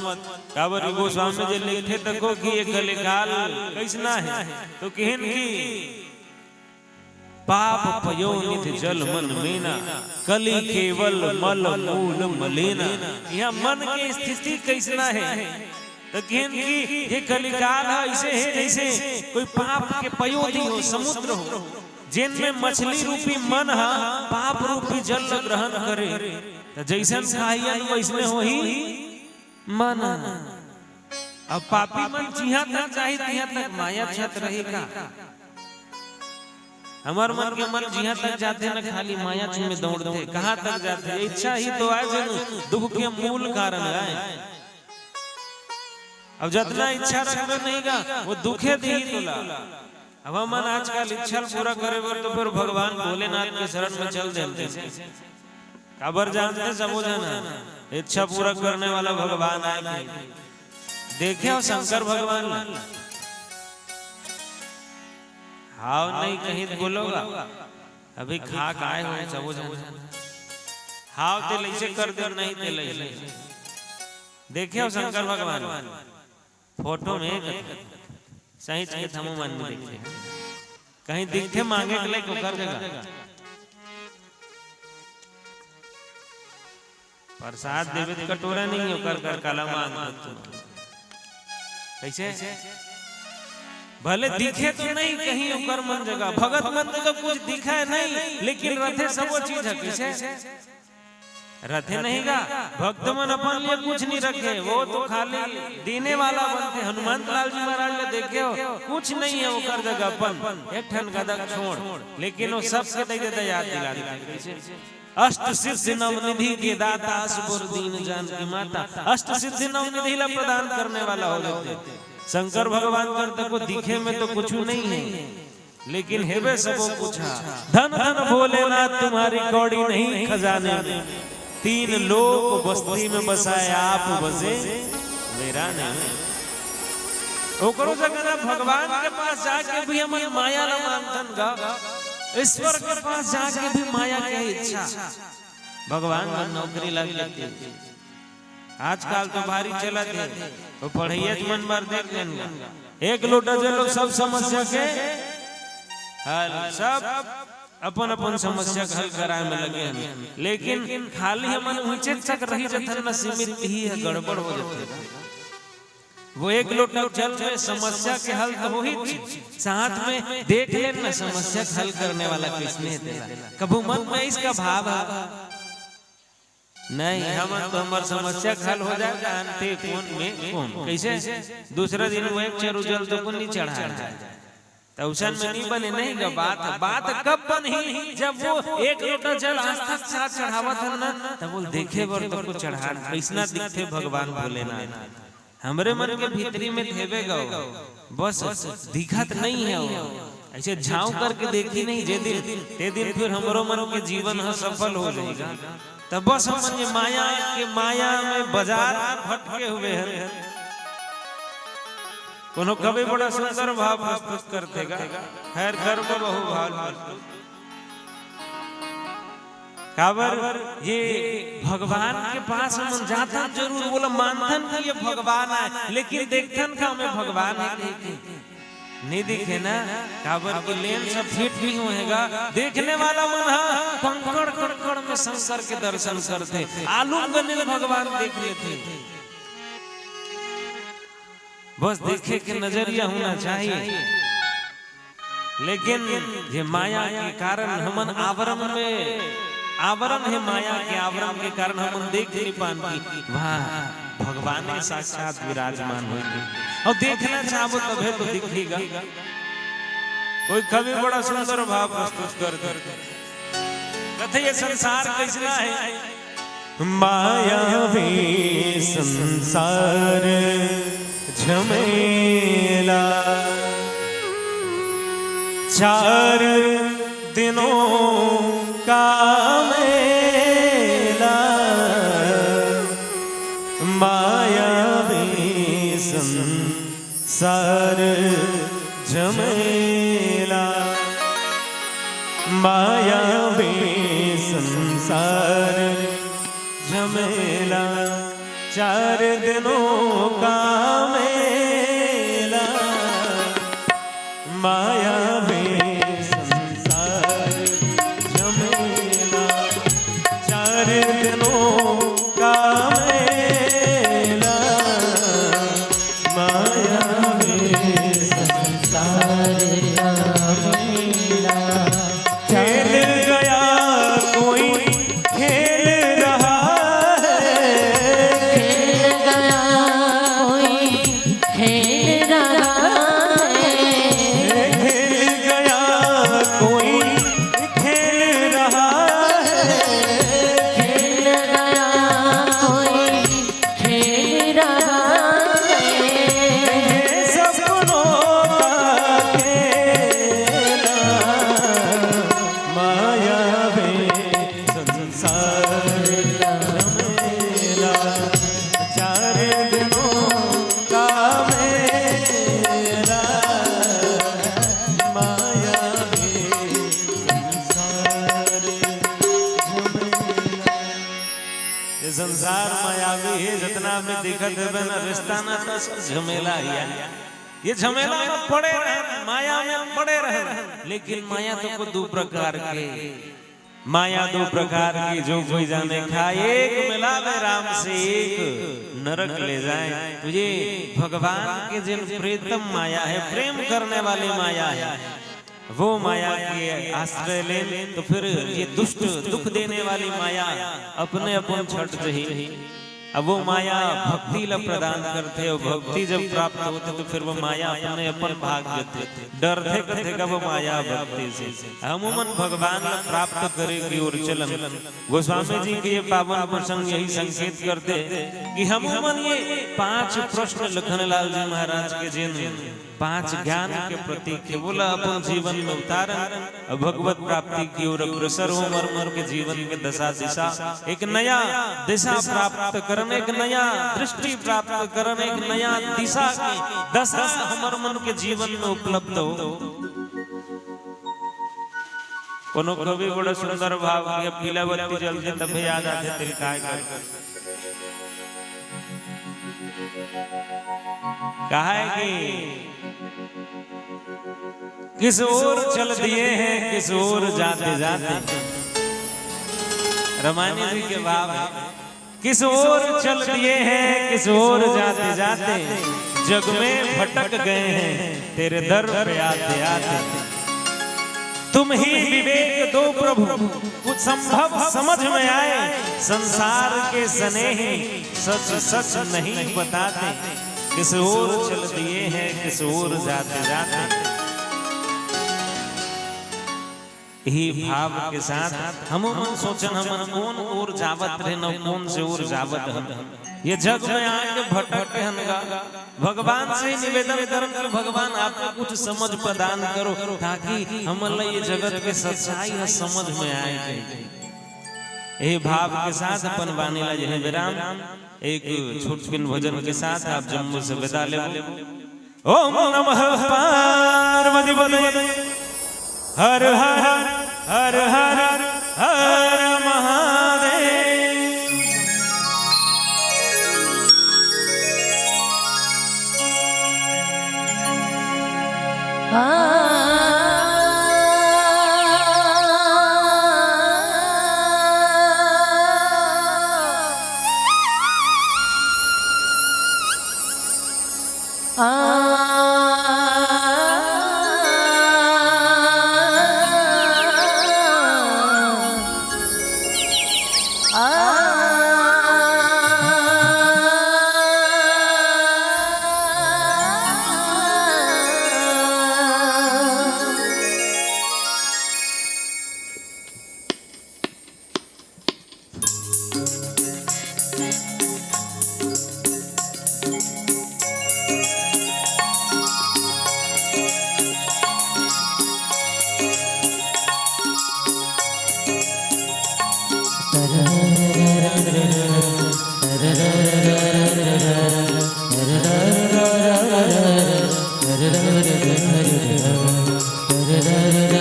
काबर गोस्वामी जी लिखथे तको कि ये कलिकाल कैसना हे, तो किहिन कि पाप पयो नित जल मन मेना, कलि केवल मल मूल मलेना। यहाँ मन के स्थिति कैसना हे? त किहिन कि ये कलिकाल ह ऐसे हे जैसे कोई पाप के पयो दिही हो, समुद्र हो, जेन में मछली रूपी मन ह पाप रूपी जल ल ग्रहण करे, त जैसन खाइयन वैसने होही मन। अब पापी मन जिहाँ तक जाही तिहाँ तक माया छत रही का? हमर मन के मन जिहाँ तक जाथे न खाली माया छू में दौड़थे। कहाँ तक जाथे? इच्छा ही तो आय जनु दुख के मूल कारण आय। अब जतना इच्छा रखबे नहीं गा, वो दुखे दिही तोला। अब हमन आजकल इच्छा ल पूरा करे बर तो फिर भगवान भोलेनाथ के शरण में चल देते। काबर जानते सबो झन इच्छा पूरा करने वाला भगवान आय कहीं। देखे हो शंकर भगवान ला? हाव नहीं कहीं त बोलो गा। अभी खा के आए हो सबो झन। हाव ते लइसे कर दे, नहीं ते लइसे। देखे हो शंकर भगवान फोटो में सही चीज हमू मन में देखे। कहीं दिखथे मांगे के लायक ओकर जगह। प्रसाद देवे त कटोरा नहीं, ओकर कर काला मांग। कैसे? भले दिखे तो नहीं कहीं ओकर मन जगह, भगत मन जगह कुछ दिखे नहीं, लेकिन रथे सबो चीज है। कैसे? रथे नहीं गा। भक्त मन अपन लिए कुछ नहीं रखे, वो तो खाली देने वाला बनथे। हनुमंत लाल जी महाराज ला देखे हो, कुछ नहीं है ओकर जगह, अपन एक ठन गदक छोड़, लेकिन वो सबके दे देता, याद दिला देता। कैसे? अष्ट सिद्धि नवनिधि के दाता, असुर दीन जानकी माता। अष्ट सिद्धि नवनिधि ला प्रदान करने वाला हो जाते। शंकर भगवान कर तको दिखे में तो कुछ नहीं है, लेकिन हेबे सबो कुछ हा। धन धन भोलेनाथ तुम्हारी कौड़ी नहीं खजाने में, तीन लोक बस्ती में बसाए आप बसे वीराने में। ओकरो जगह ना भगवान के पास जाके भी हमन माया ला मांगथन गा, ईश्वर के पास जाके भी माया के इच्छा। भगवान मन नौकरी लग लेते। आजकल तो भारी चलत हे, तो पढ़ैया मन बर देख लेन गा। एक लोटा जल सब समस्या के हल, सब अपन अपन समस्या के हल कराए में लगे हैं, लेकिन खाली हमन उहिचे तक रही जथन न, सीमित ही है, गड़बड़ हो जाथे। वो एक लोटा जल में समस्या के हल तो होही, साथ में देख लेन न समस्या के हल करने वाला किसने हे तेला। कभू मन में इसका भाव है नहीं, हमन तो हमर समस्या के हल हो जाए, जानते कौन में कौन। कैसे? दूसरा दिन वो एक चरू जल तो को नहीं चढ़ा। त उसन में नहीं बने, नहीं गा बात। बात कब बनही? जब वो एक लोटा जल आस्था के साथ चढ़ावत हन ना, तब बोल देखे बर तो को चढ़ा, कैसना दिखथे भगवान भोलेनाथ। हमरे मन के भीतरी में देवे गो, बस दिखत नहीं है वो। ऐसे झांव करके देखी नहीं जे दिन, ते दिन फिर हमरो मन के जीवन ह सफल हो जाएगा। तब बस हमन ये माया के, माया में बाजार में भटके हुए हैं। कोनो कवि बड़ा सुंदर भाव प्रस्तुत करथे गा, खैर कर को बहु भाव प्रस्तुत। काबर ये भगवान के पास हमन जाथन जरूर, बोला मानथन कि ये भगवान आय, लेकिन देखथन का में भगवान है नहीं। नहीं दिखे ना, काबर कि लेंस ह फिट नहीं होएगा। देखने वाला मन ह कंकड़ कंकड़ में शंकर के दर्शन करथे, आलू गने भगवान देख लेथे। बस देखे के नजरिया होना चाहिए। लेकिन ये माया के कारण हमन आवरण में, आवरण हे माया के, आवरण के कारण हमन देख नहीं पान कि वाह, भगवान हे साक्षात विराजमान होइगे। अउ देखना चाहबो तभे तो दिखेगा। कोई कवि बड़ा सुंदर भाव प्रस्तुत कर दे, कथे ये संसार कैसना हे। मायावी संसार झमेला, चार दिनों का मेला। मायावी संसार झमेला, मायावी संसार झमेला, चार दिनों का मेला। मायावी संसार झमेला, चार दिनों का मेला। मायावी संसार झमेला, खेल गया कोई खेल रहा है। खेल गया कोई खेल रहा है। खेल गया कोई खेल रहा है। खेल गया कोई खेल रहा है। ये सपनों का खेला, मायावी संसार झमेला, चार दिनों का मेला। मायावी संसार झमेला। ये संसार मायावी हे, जतना में दिखत हवे ना, रिश्ता ना तो सब झमेला ही हे। ये झमेला में पड़े रहन, माया में पड़े रहन, लेकिन माया तो को दू प्रकार के, माया दू प्रकार की, जो कोई जाने खाए। एक मिलावे राम से एक नरक ले जाए। तो ये भगवान के जेन प्रीतम माया हे, प्रेम करने वाली माया हे, वो माया के आश्रय लेन तो फिर ये दुष्ट दुख देने वाली माया अपने अपन छट जही। अब वो माया भक्ति ला प्रदान करथे, अउ भक्ति जब प्राप्त होथे तो फिर वो माया अपने अपन भाग जथे, डरथे कथे का वो माया भक्ति से। हमू मन भगवान ला प्राप्त करे की ओर चलन। गोस्वामी जी के ये पावन प्रसंग यही संकेत करथे कि हमू मन ये पांच प्रश्न लखनलाल जी महाराज के जेन पांच ज्ञान के प्रतीक हे, वोला अपन जीवन में उतारन, अउ भगवत प्राप्ति की ओर अग्रसर हो। हमर मन के जीवन के दशा दिशा, एक नया दिशा प्राप्त करन, एक नया दृष्टि प्राप्त करन, एक नया दिशा के दशा हमर मन के जीवन में उपलब्ध हो। कोनो कवि बड़ा सुंदर भाव के, पीला बत्ती जलथे तभे याद आथे तेल काय कर। कहा है कि किस ओर चल दिए हैं, किस ओर जाते जाते। रामायणी जी के भाव है, किस ओर चल दिए हैं, किस ओर जाते जाते, जग में भटक गए हैं, तेरे दर पे आते आते। तुम ही विवेक दो प्रभु, कुछ संभव समझ में आए, संसार के स्नेही सच सच नहीं बताते, किस ओर चल दिए हैं, किस ओर जाते जाते। यही भाव के साथ हमू मन सोचन, हमन कोन ओर जावत रहेन, कोन से ओर जावत हन। ये जग में आके भटकत हन गा। भगवान से ही निवेदन करन कि भगवान आपको कुछ समझ प्रदान करो, ताकि हमन ला ये जगत के सच्चाई ह समझ में आए। यही भाव के साथ अपन वाणी ला यही विराम, एक छोटकिन भजन के साथ आप जम्मो से विदा लेबो। ओम नमः पार्वती पते। हर हर हर हर हर महादेव।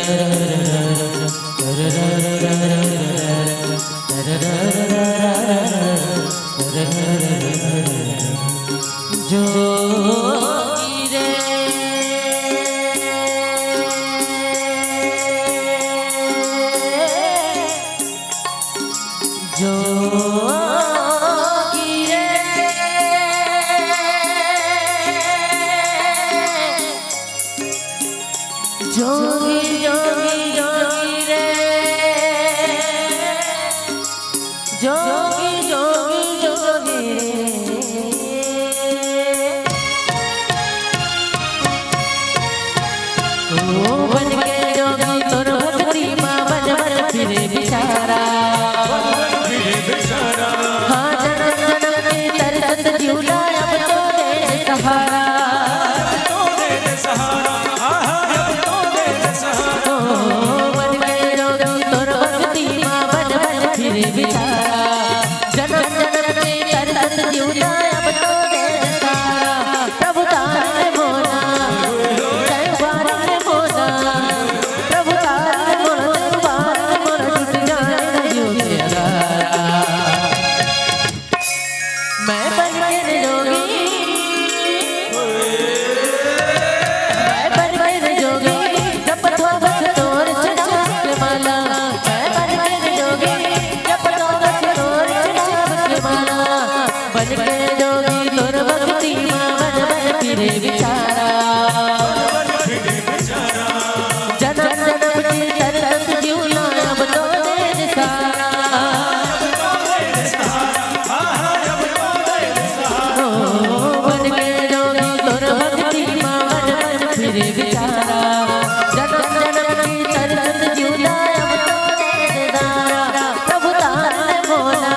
जोगी रे, जोगी रे, जोगी, जोगी, जोगी रे, जोगी, जोगी, जोगी, जोगी रे। ओ बन के जोगी तोर भक्ति मा बन बन फिरे बिचारा। हाँ, जनम जनम के तरसत जीव ला अब तो दे सहारा। ओ बन के जोगी तोर भक्ति मा बन बन फिरे बिचारा। जनम जनम के तरसत जीव ला अब तो दे सहारा। प्रभु तार ले मोला, जय बार ले मोला। प्रभु तार ले मोला, जय बार ले मोला, टूट जाए ना जीव के अगारा। मैं बन के रे जोगी, मैं बन के रे जोगी, जपत हों बस तोर चढ़ाव के माला। मैं बन के रे जोगी, जपत हों बस तोर चढ़ाव के माला। बन के जोगी तोर भक्ति मा बन बन फिरे बिचारा। जनम जनम के तरसत जीव ला अब तो दे सहारा। ओ बन के जोगी तोर भक्ति मा बन बन फिरे बिचारा। जनम जनम के तरसत जीव ला अब तो दे सहारा। प्रभु तार ले मोला,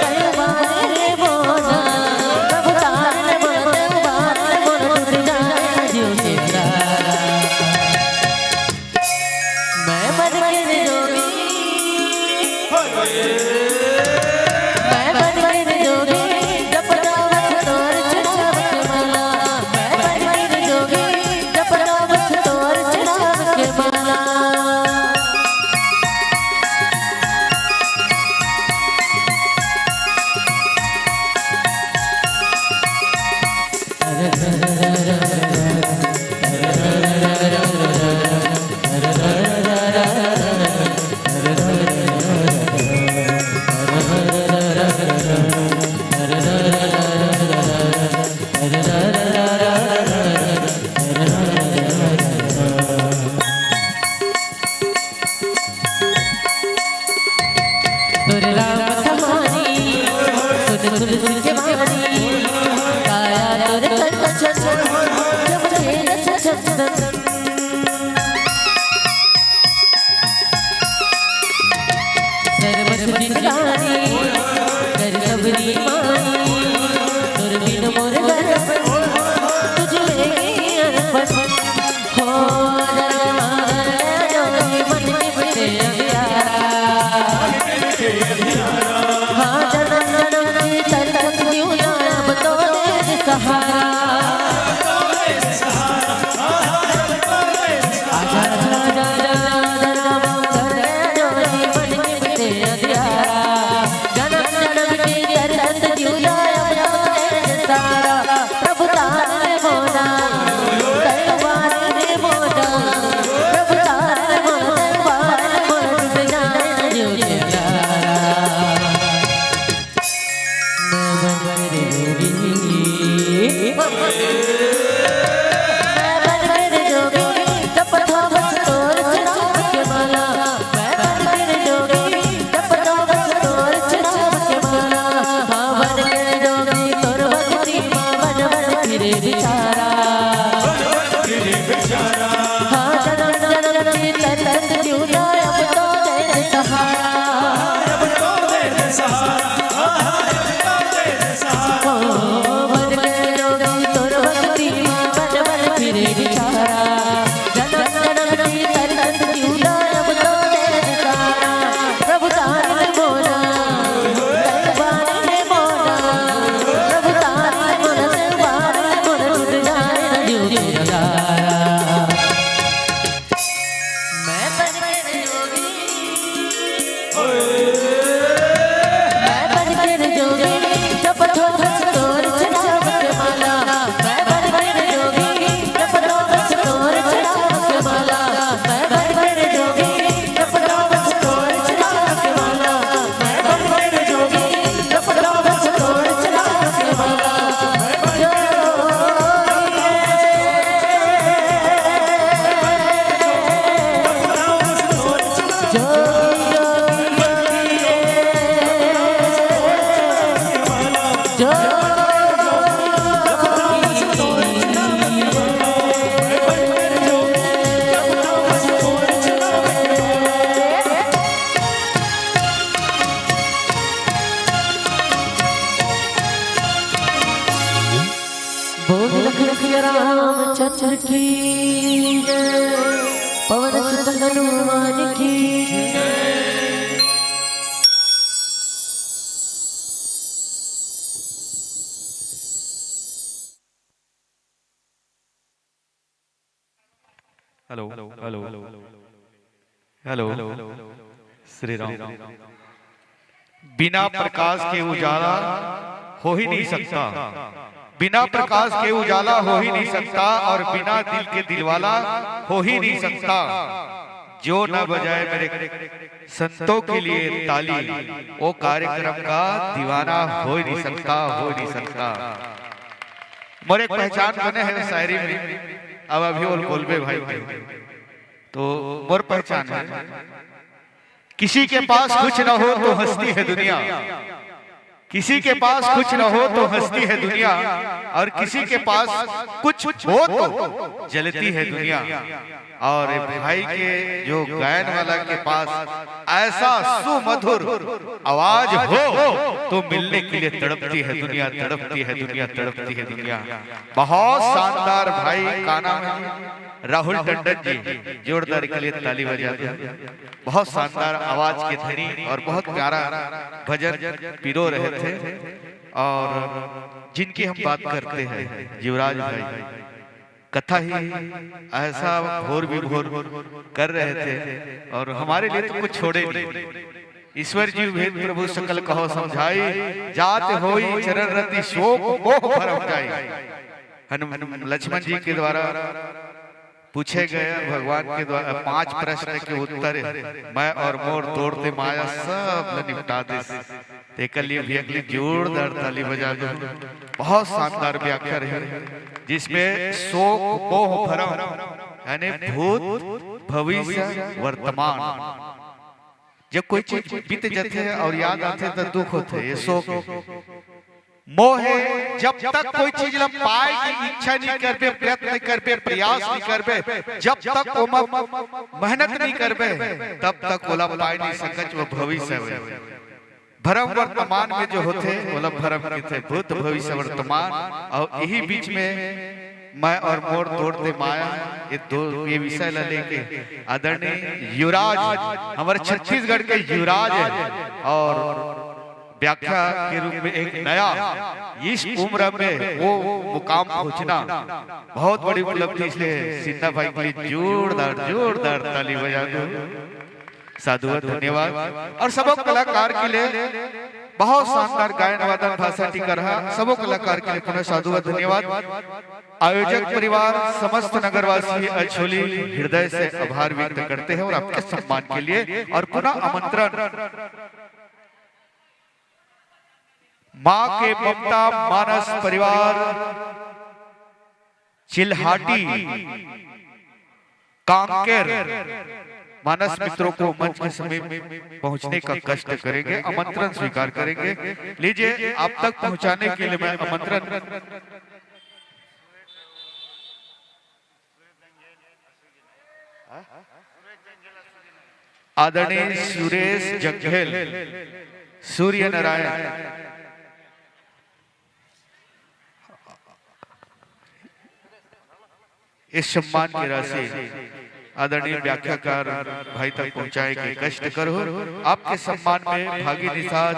जय बार ले मोला। प्रभु तार ले मोला, जय बार ले मोला, टूट जाए जीव के अगारा। मैं बन के रे जोगी, मैं बन के रे जोगी, जपत हों बस तोर चढ़ाव के माला। मैं बन के रे जोगी, जपत हों बस तोर चढ़ाव के माला। तोर राम कहानी सुन तुलसी के बानी, काया तोर कंचन जब तेज छछन। सर्वस जिनगानी कर सबरी मानी, तोर बिन मोर घर तुझ में अर्पण। हो जन्म मरण जोगी मन निपटे अंधियारा। हाँ, जन्म जन्म के तरसत जीव ला अब तो दे सहारा। हनुमान की। Hello, hello, hello. Shri Ram. बिना प्रकाश के उजाला हो ही नहीं सकता, बिना प्रकाश के उजाला हो ही नहीं सकता, और बिना दिल के दिलवाला हो ही नहीं सकता। जो न बजाए मेरे संतों के लिए ताली, वो कार्यक्रम का दीवाना हो ही नहीं सकता, हो ही नहीं सकता। मोर एक पहचान बने हे शायरी में, अब अभी वो बोलबे भाई के। तो मोर पहचान हे, किसी के पास कुछ न हो तो हंसती है दुनिया, किसी के पास कुछ न हो तो हंसती है दुनिया, और किसी के पास कुछ हो तो जलती है दुनिया। और भाई के जो गायन वाला के पास ऐसा सुमधुर आवाज हो तो मिलने के लिए तड़पती है दुनिया, तड़पती है दुनिया, तड़पती है दुनिया। बहुत शानदार भाई, का नाम है? राहुल टंडन जी, जोरदार के लिए ताली बजा दो। बहुत शानदार आवाज के धनी और बहुत प्यारा भजन पिरो रहे थे। और जिनकी हम बात करते हैं, युवराज भाई, कथा ही ऐसा घोर विभोर कर रहे थे, और हमारे लिए तो कुछ छोड़े नहीं। ईश्वर जी भेद प्रभु सकल कहो समझाई, जात होई चरण रति शोक मोह भरम जाई। हनुम लक्ष्मण जी के द्वारा पूछे गए भगवान के द्वारा पांच प्रश्न के उत्तर, मैं और मोर तोड़ते माया सब ल निपटा दे। तेकर लिए भी अगली जोरदार ताली बजा दो। बहुत शानदार व्याख्या रहे, जिसमें शोक मोह भरम यानी भूत भविष्य वर्तमान, जब कोई चीज बीत जाते है और याद आते तो दुख होते है, ये शोक है। मोह है, जब तक कोई चीज ला पाए के इच्छा नहीं करबे, प्रयत्न नहीं करबे, प्रयास नहीं करबे, जब तक ओमा मेहनत नहीं करबे, तब तक ओला पाए नहीं सकच, वो भविष्य है। भरम वर्तमान में जो होथे, ओला भरम कथे, भूत भविष्य वर्तमान। और यही बीच में मैं और मोर तोड़ते माया, ये दो, ये विषय ला लेके आदरणीय युवराज, हमारे छत्तीसगढ़ के युवराज है, और व्याख्या के रूप में एक नया इस उम्र में वो मुकाम पहुंचना बहुत बड़ी उपलब्धि। इसलिए सिन्हा भाई के लिए जोरदार, जोरदार ताली बजा दो। साधुवाद, धन्यवाद। और सबो कलाकार के लिए बहुत शानदार गायन वादन भाषा टीका रहा। सबो कलाकार के लिए पुनः साधुवाद, धन्यवाद। आयोजक परिवार, समस्त नगरवासी अछोली हृदय से आभार व्यक्त करते हैं और आपके सम्मान के लिए और पुनः आमंत्रण। माँ के ममता मानस परिवार चिल्हाटी कांकेर मानस मित्रों को मंच के समीप पहुंचने का कष्ट करेंगे, आमंत्रण स्वीकार करेंगे। लीजिए, आप तक पहुंचाने के लिए मैं आमंत्रण आदरणीय सुरेश जंघेल, सूर्य नारायण, इस सम्मान की राशि आदरणीय व्याख्याकार भाई तक पहुंचाए के कष्ट करो। आपके सम्मान में भागी निषाद,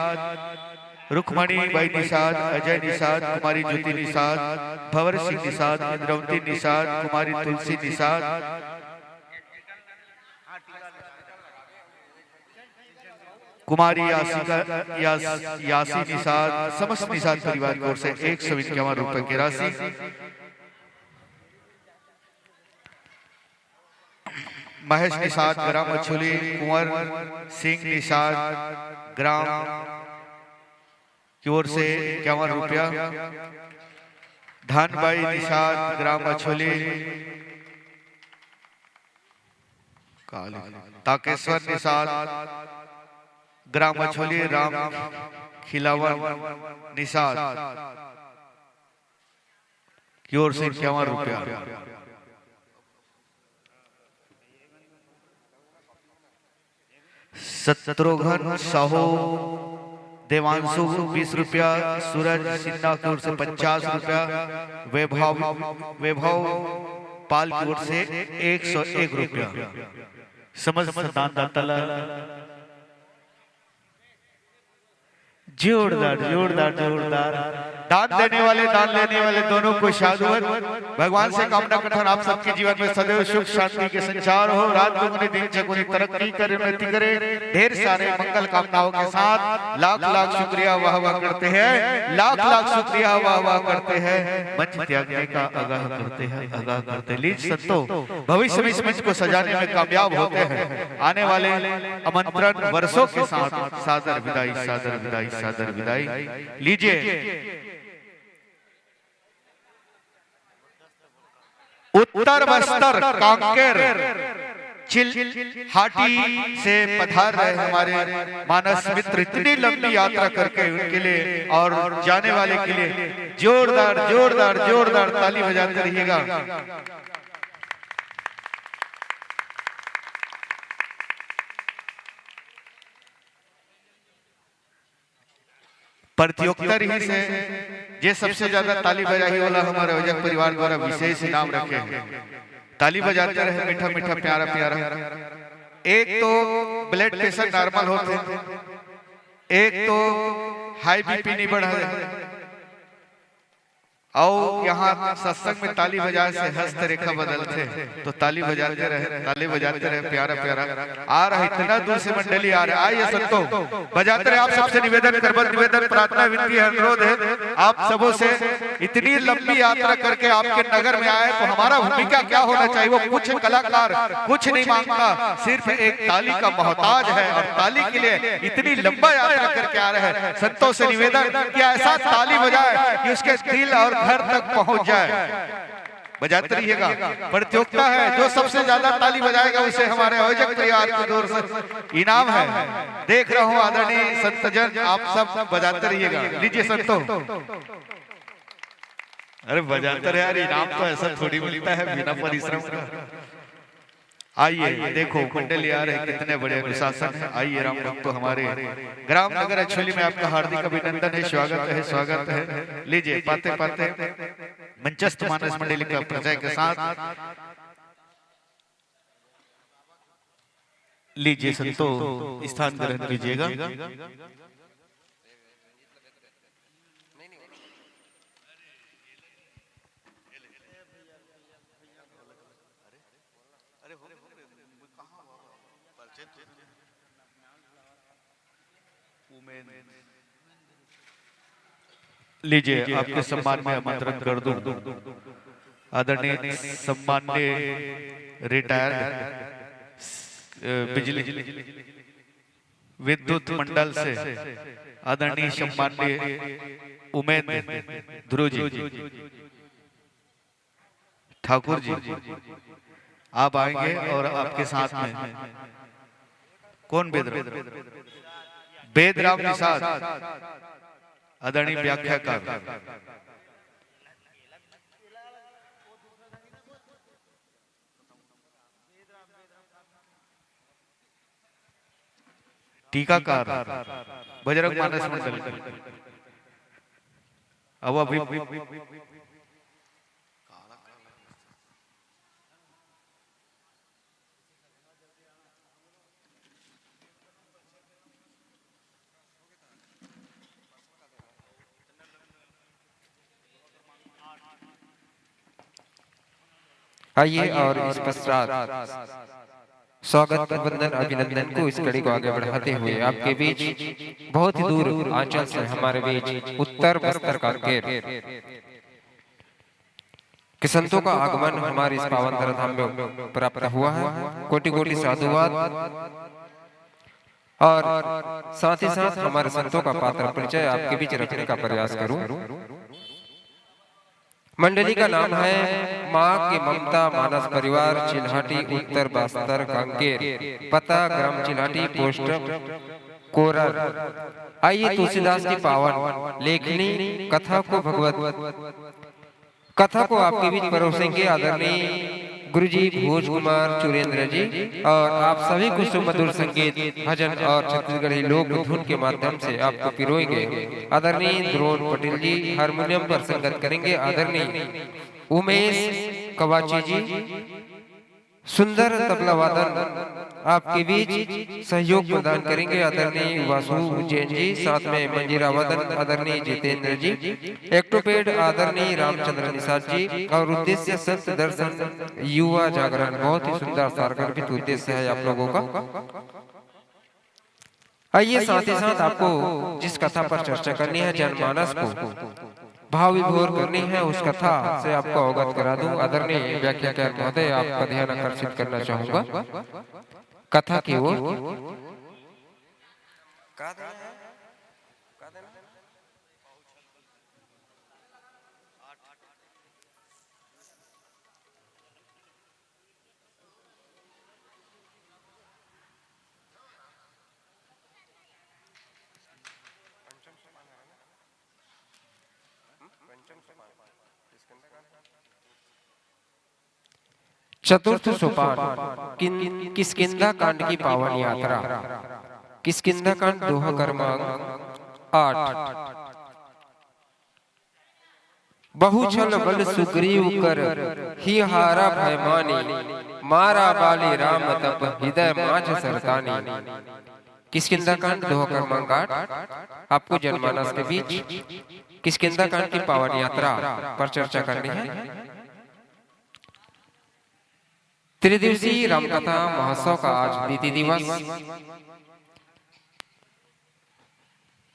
रुक्मणी बाई निषाद, अजय निषाद, कुमारी ज्योति निषाद, भंवर सिंह निषाद, इंद्रावती निषाद, कुमारी तुलसी निषाद, कुमारी यासिका, यास, यासी निषाद, समस्त निषाद परिवार की ओर से एक सौ इक्यावन रुपए की राशि। महेश निषाद, ग्राम अछोली, कुंवर सिंह निषाद, ग्राम की ओर से इक्यावन रुपया। धनबाई निषाद, ग्राम अछोली, काली, ताकेश्वर निषाद, ग्राम अछोली, राम खिलावन निषाद की ओर से इक्यावन रुपया। शत्रुघ्न साहू, देवांशु बीस रुपया, सूरज सिन्हा की ओर से पचास रुपया, वैभव, वैभव पाल की ओर से एक सौ एक रुपया। समस्त दानदाता ला जोरदार, जोरदार, जोरदार। दान देने वाले, दान लेने वाले दोनों को साधुवाद। भगवान से कामना करथन आप सबके जीवन में सदैव सुख शांति के संचार हो, रात दुगुनी दिन चौगुनी तरक्की करे, उन्नति करे। ढेर सारे मंगल कामनाओं के साथ लाख लाख शुक्रिया वाह वाह करते हैं, लाख लाख शुक्रिया वाह वाह करते हैं। मंच त्यागने का आगाह करते हैं, आगाह करते हैं। लीजिए संतो, भविष्य में इस मंच को सजाने में कामयाब होते हैं। आने वाले आमंत्रण वर्षों के साथ सादर विदाई, सादर विदाई, सादर विदाई। लीजिए, उत्तर बस्तर कांकेर चिल्हाटी से पधार रहे हमारे मानस मित्र, इतनी लंबी यात्रा करके उनके लिए और जाने वाले के लिए जोरदार, जोरदार, जोरदार ताली बजाते रहिएगा। प्रतियोगिता रहिस हे, जे सबसे ज्यादा ताली बजाही, ओला हमर आयोजक परिवार द्वारा विशेष इनाम रखे हे। ताली बजाते रहे, मीठा मीठा, प्यारा प्यारा। एक तो blood pressure normal होथे, एक तो high B P नहीं बढ़ा। अउ यहाँ सत्संग में ताली बजाए से हस्त रेखा बदलथे, तो ताली बजाते रहे, ताली बजाते रहे, प्यारा प्यारा। आ रहा, इतना दूर से मंडली आ रहे, आइए संतो, बजाते रहे। आप सबसे निवेदन, करबद्ध निवेदन, प्रार्थना, विनती है, अनुरोध है आप सबों से। इतनी लंबी यात्रा करके आपके नगर में आए, तो हमारा भूमिका क्या होना चाहिए? वो कुछ कलाकार कुछ नहीं मांगता, सिर्फ एक ताली का मोहताज है, और ताली के लिए इतनी लंबा यात्रा करके आ रहे हैं। संतों से निवेदन कि ऐसा ताली बजाए कि उसके दिल और घर तक पहुंच जाए। बजाते रहिएगा, प्रतियोगिता है, जो सबसे ज्यादा ताली बजाएगा उसे हमारे आयोजक परिवार की ओर से इनाम है। देख रहा हूं आदरणीय संतजन, आप सब बजाते रहिएगा। लीजिए संतों। अरे बजाते रहे यार, इनाम तो ऐसा थोड़ी मिलता है बिना परिश्रम का। आइए, देखो, मंडली आ रहे, कितने बड़े अनुशासन है। आइए, राम भक्तों, हमारे ग्राम नगर अछोली में आपका हार्दिक अभिनंदन है, स्वागत है, स्वागत है। लीजिए, पाते पाते मंचस्थ मानस मंडली का परिचय के साथ लीजिए, संतो, स्थान ग्रहण कीजिएगा। लीजिए, आपके सम्मान में आमंत्रण कर दूं आदरणीय सम्मान्य रिटायर्ड, अ, बिजली विद्युत मंडल से आदरणीय सम्मान्य उमेंद्र ध्रुव जी। ठाकुर जी, आप आएंगे और आपके साथ में कौन? बेदराम, बेदराम निषाद, आदरणीय व्याख्याकार, टीकाकार, बजरंग मानस मंडल। अब अभी आइए और इस पश्चात स्वागत, वंदन, अभिनंदन को, इस कड़ी को आगे बढ़ाते हुए आपके बीच बहुत ही दूर आंचल से हमारे बीच उत्तर बस्तर कांकेर के संतों का आगमन हमारे इस पावन धरा धाम में प्राप्त हुआ है। कोटि कोटि साधुवाद। और साथ ही साथ हमारे संतों का पात्र परिचय आपके बीच रखने का प्रयास करूं। मंडली का नाम है माँ की ममता मानस परिवार, चिल्हाटी, उत्तर बस्तर कांकेर, पता ग्राम चिल्हाटी, पोस्ट कोरर। आइए तुलसीदास की पावन लेखनी कथा को भगवत कथा को आपके बीच परोसेंगे आदरणीय गुरुजी भोज कुमार चुरेंद्र जी, और आप सभी को सुमधुर संगीत, भजन और छत्तीसगढ़ी लोक धुन के माध्यम से आपको पिरोएंगे आदरणीय द्रोण पटेल जी। हारमोनियम पर संगत करेंगे आदरणीय उमेश कवाची जी। सुंदर तबला वादन आपके बीच सहयोग प्रदान करेंगे आदरणीय वासु जैन जी, साथ में मंजीरा वदन आदरणीय जितेंद्र जी, एक्टोपेड आदरणीय रामचंद्र निषाद जी और उद्देश्य सत्य दर्शन युवा जागरण। बहुत ही सुंदर सारगर्भित उद्देश्य है आप लोगों का। आइए, साथ ही साथ आपको जिस कथा पर चर्चा करनी है, जनमानस को भाव विभोर करनी है, उस कथा से आपको अवगत करा दूं। आदरणीय व्याख्याकार महोदय, आपका ध्यान आकर्षित करना चाहूंगा। कथा की ओर। चतुर्थ सोपान, किन-, किष्किंधा कांड की पावन यात्रा। किष्किंधा कांड, दोहा क्रमांक आठ। बहु छल बल सुग्रीव कर, ही हारा भय मानी, मारा बाली राम तप, हृदय माझ सरतानी। किष्किंधा कांड, दोहा क्रमांक आठ, आपको जनमानस के बीच किष्किंधा कांड की पावन यात्रा पर चर्चा करनी है। त्रिदिवसीय रामकथा महोत्सव का आज द्वितीय दिवस।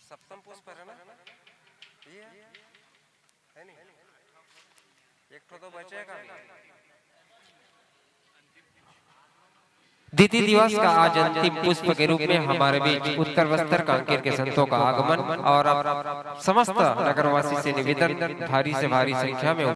सप्तम पुष्प है ना? ये है नहीं? एक ठो तो बचेगा भी। द्वितीय दिवस का आज अंतिम पुष्प के रूप में हमारे बीच उत्तर बस्तर कांकेर के संतों का आगमन और आप समस्त नगरवासी से निवेदन, भारी से भारी संख्या में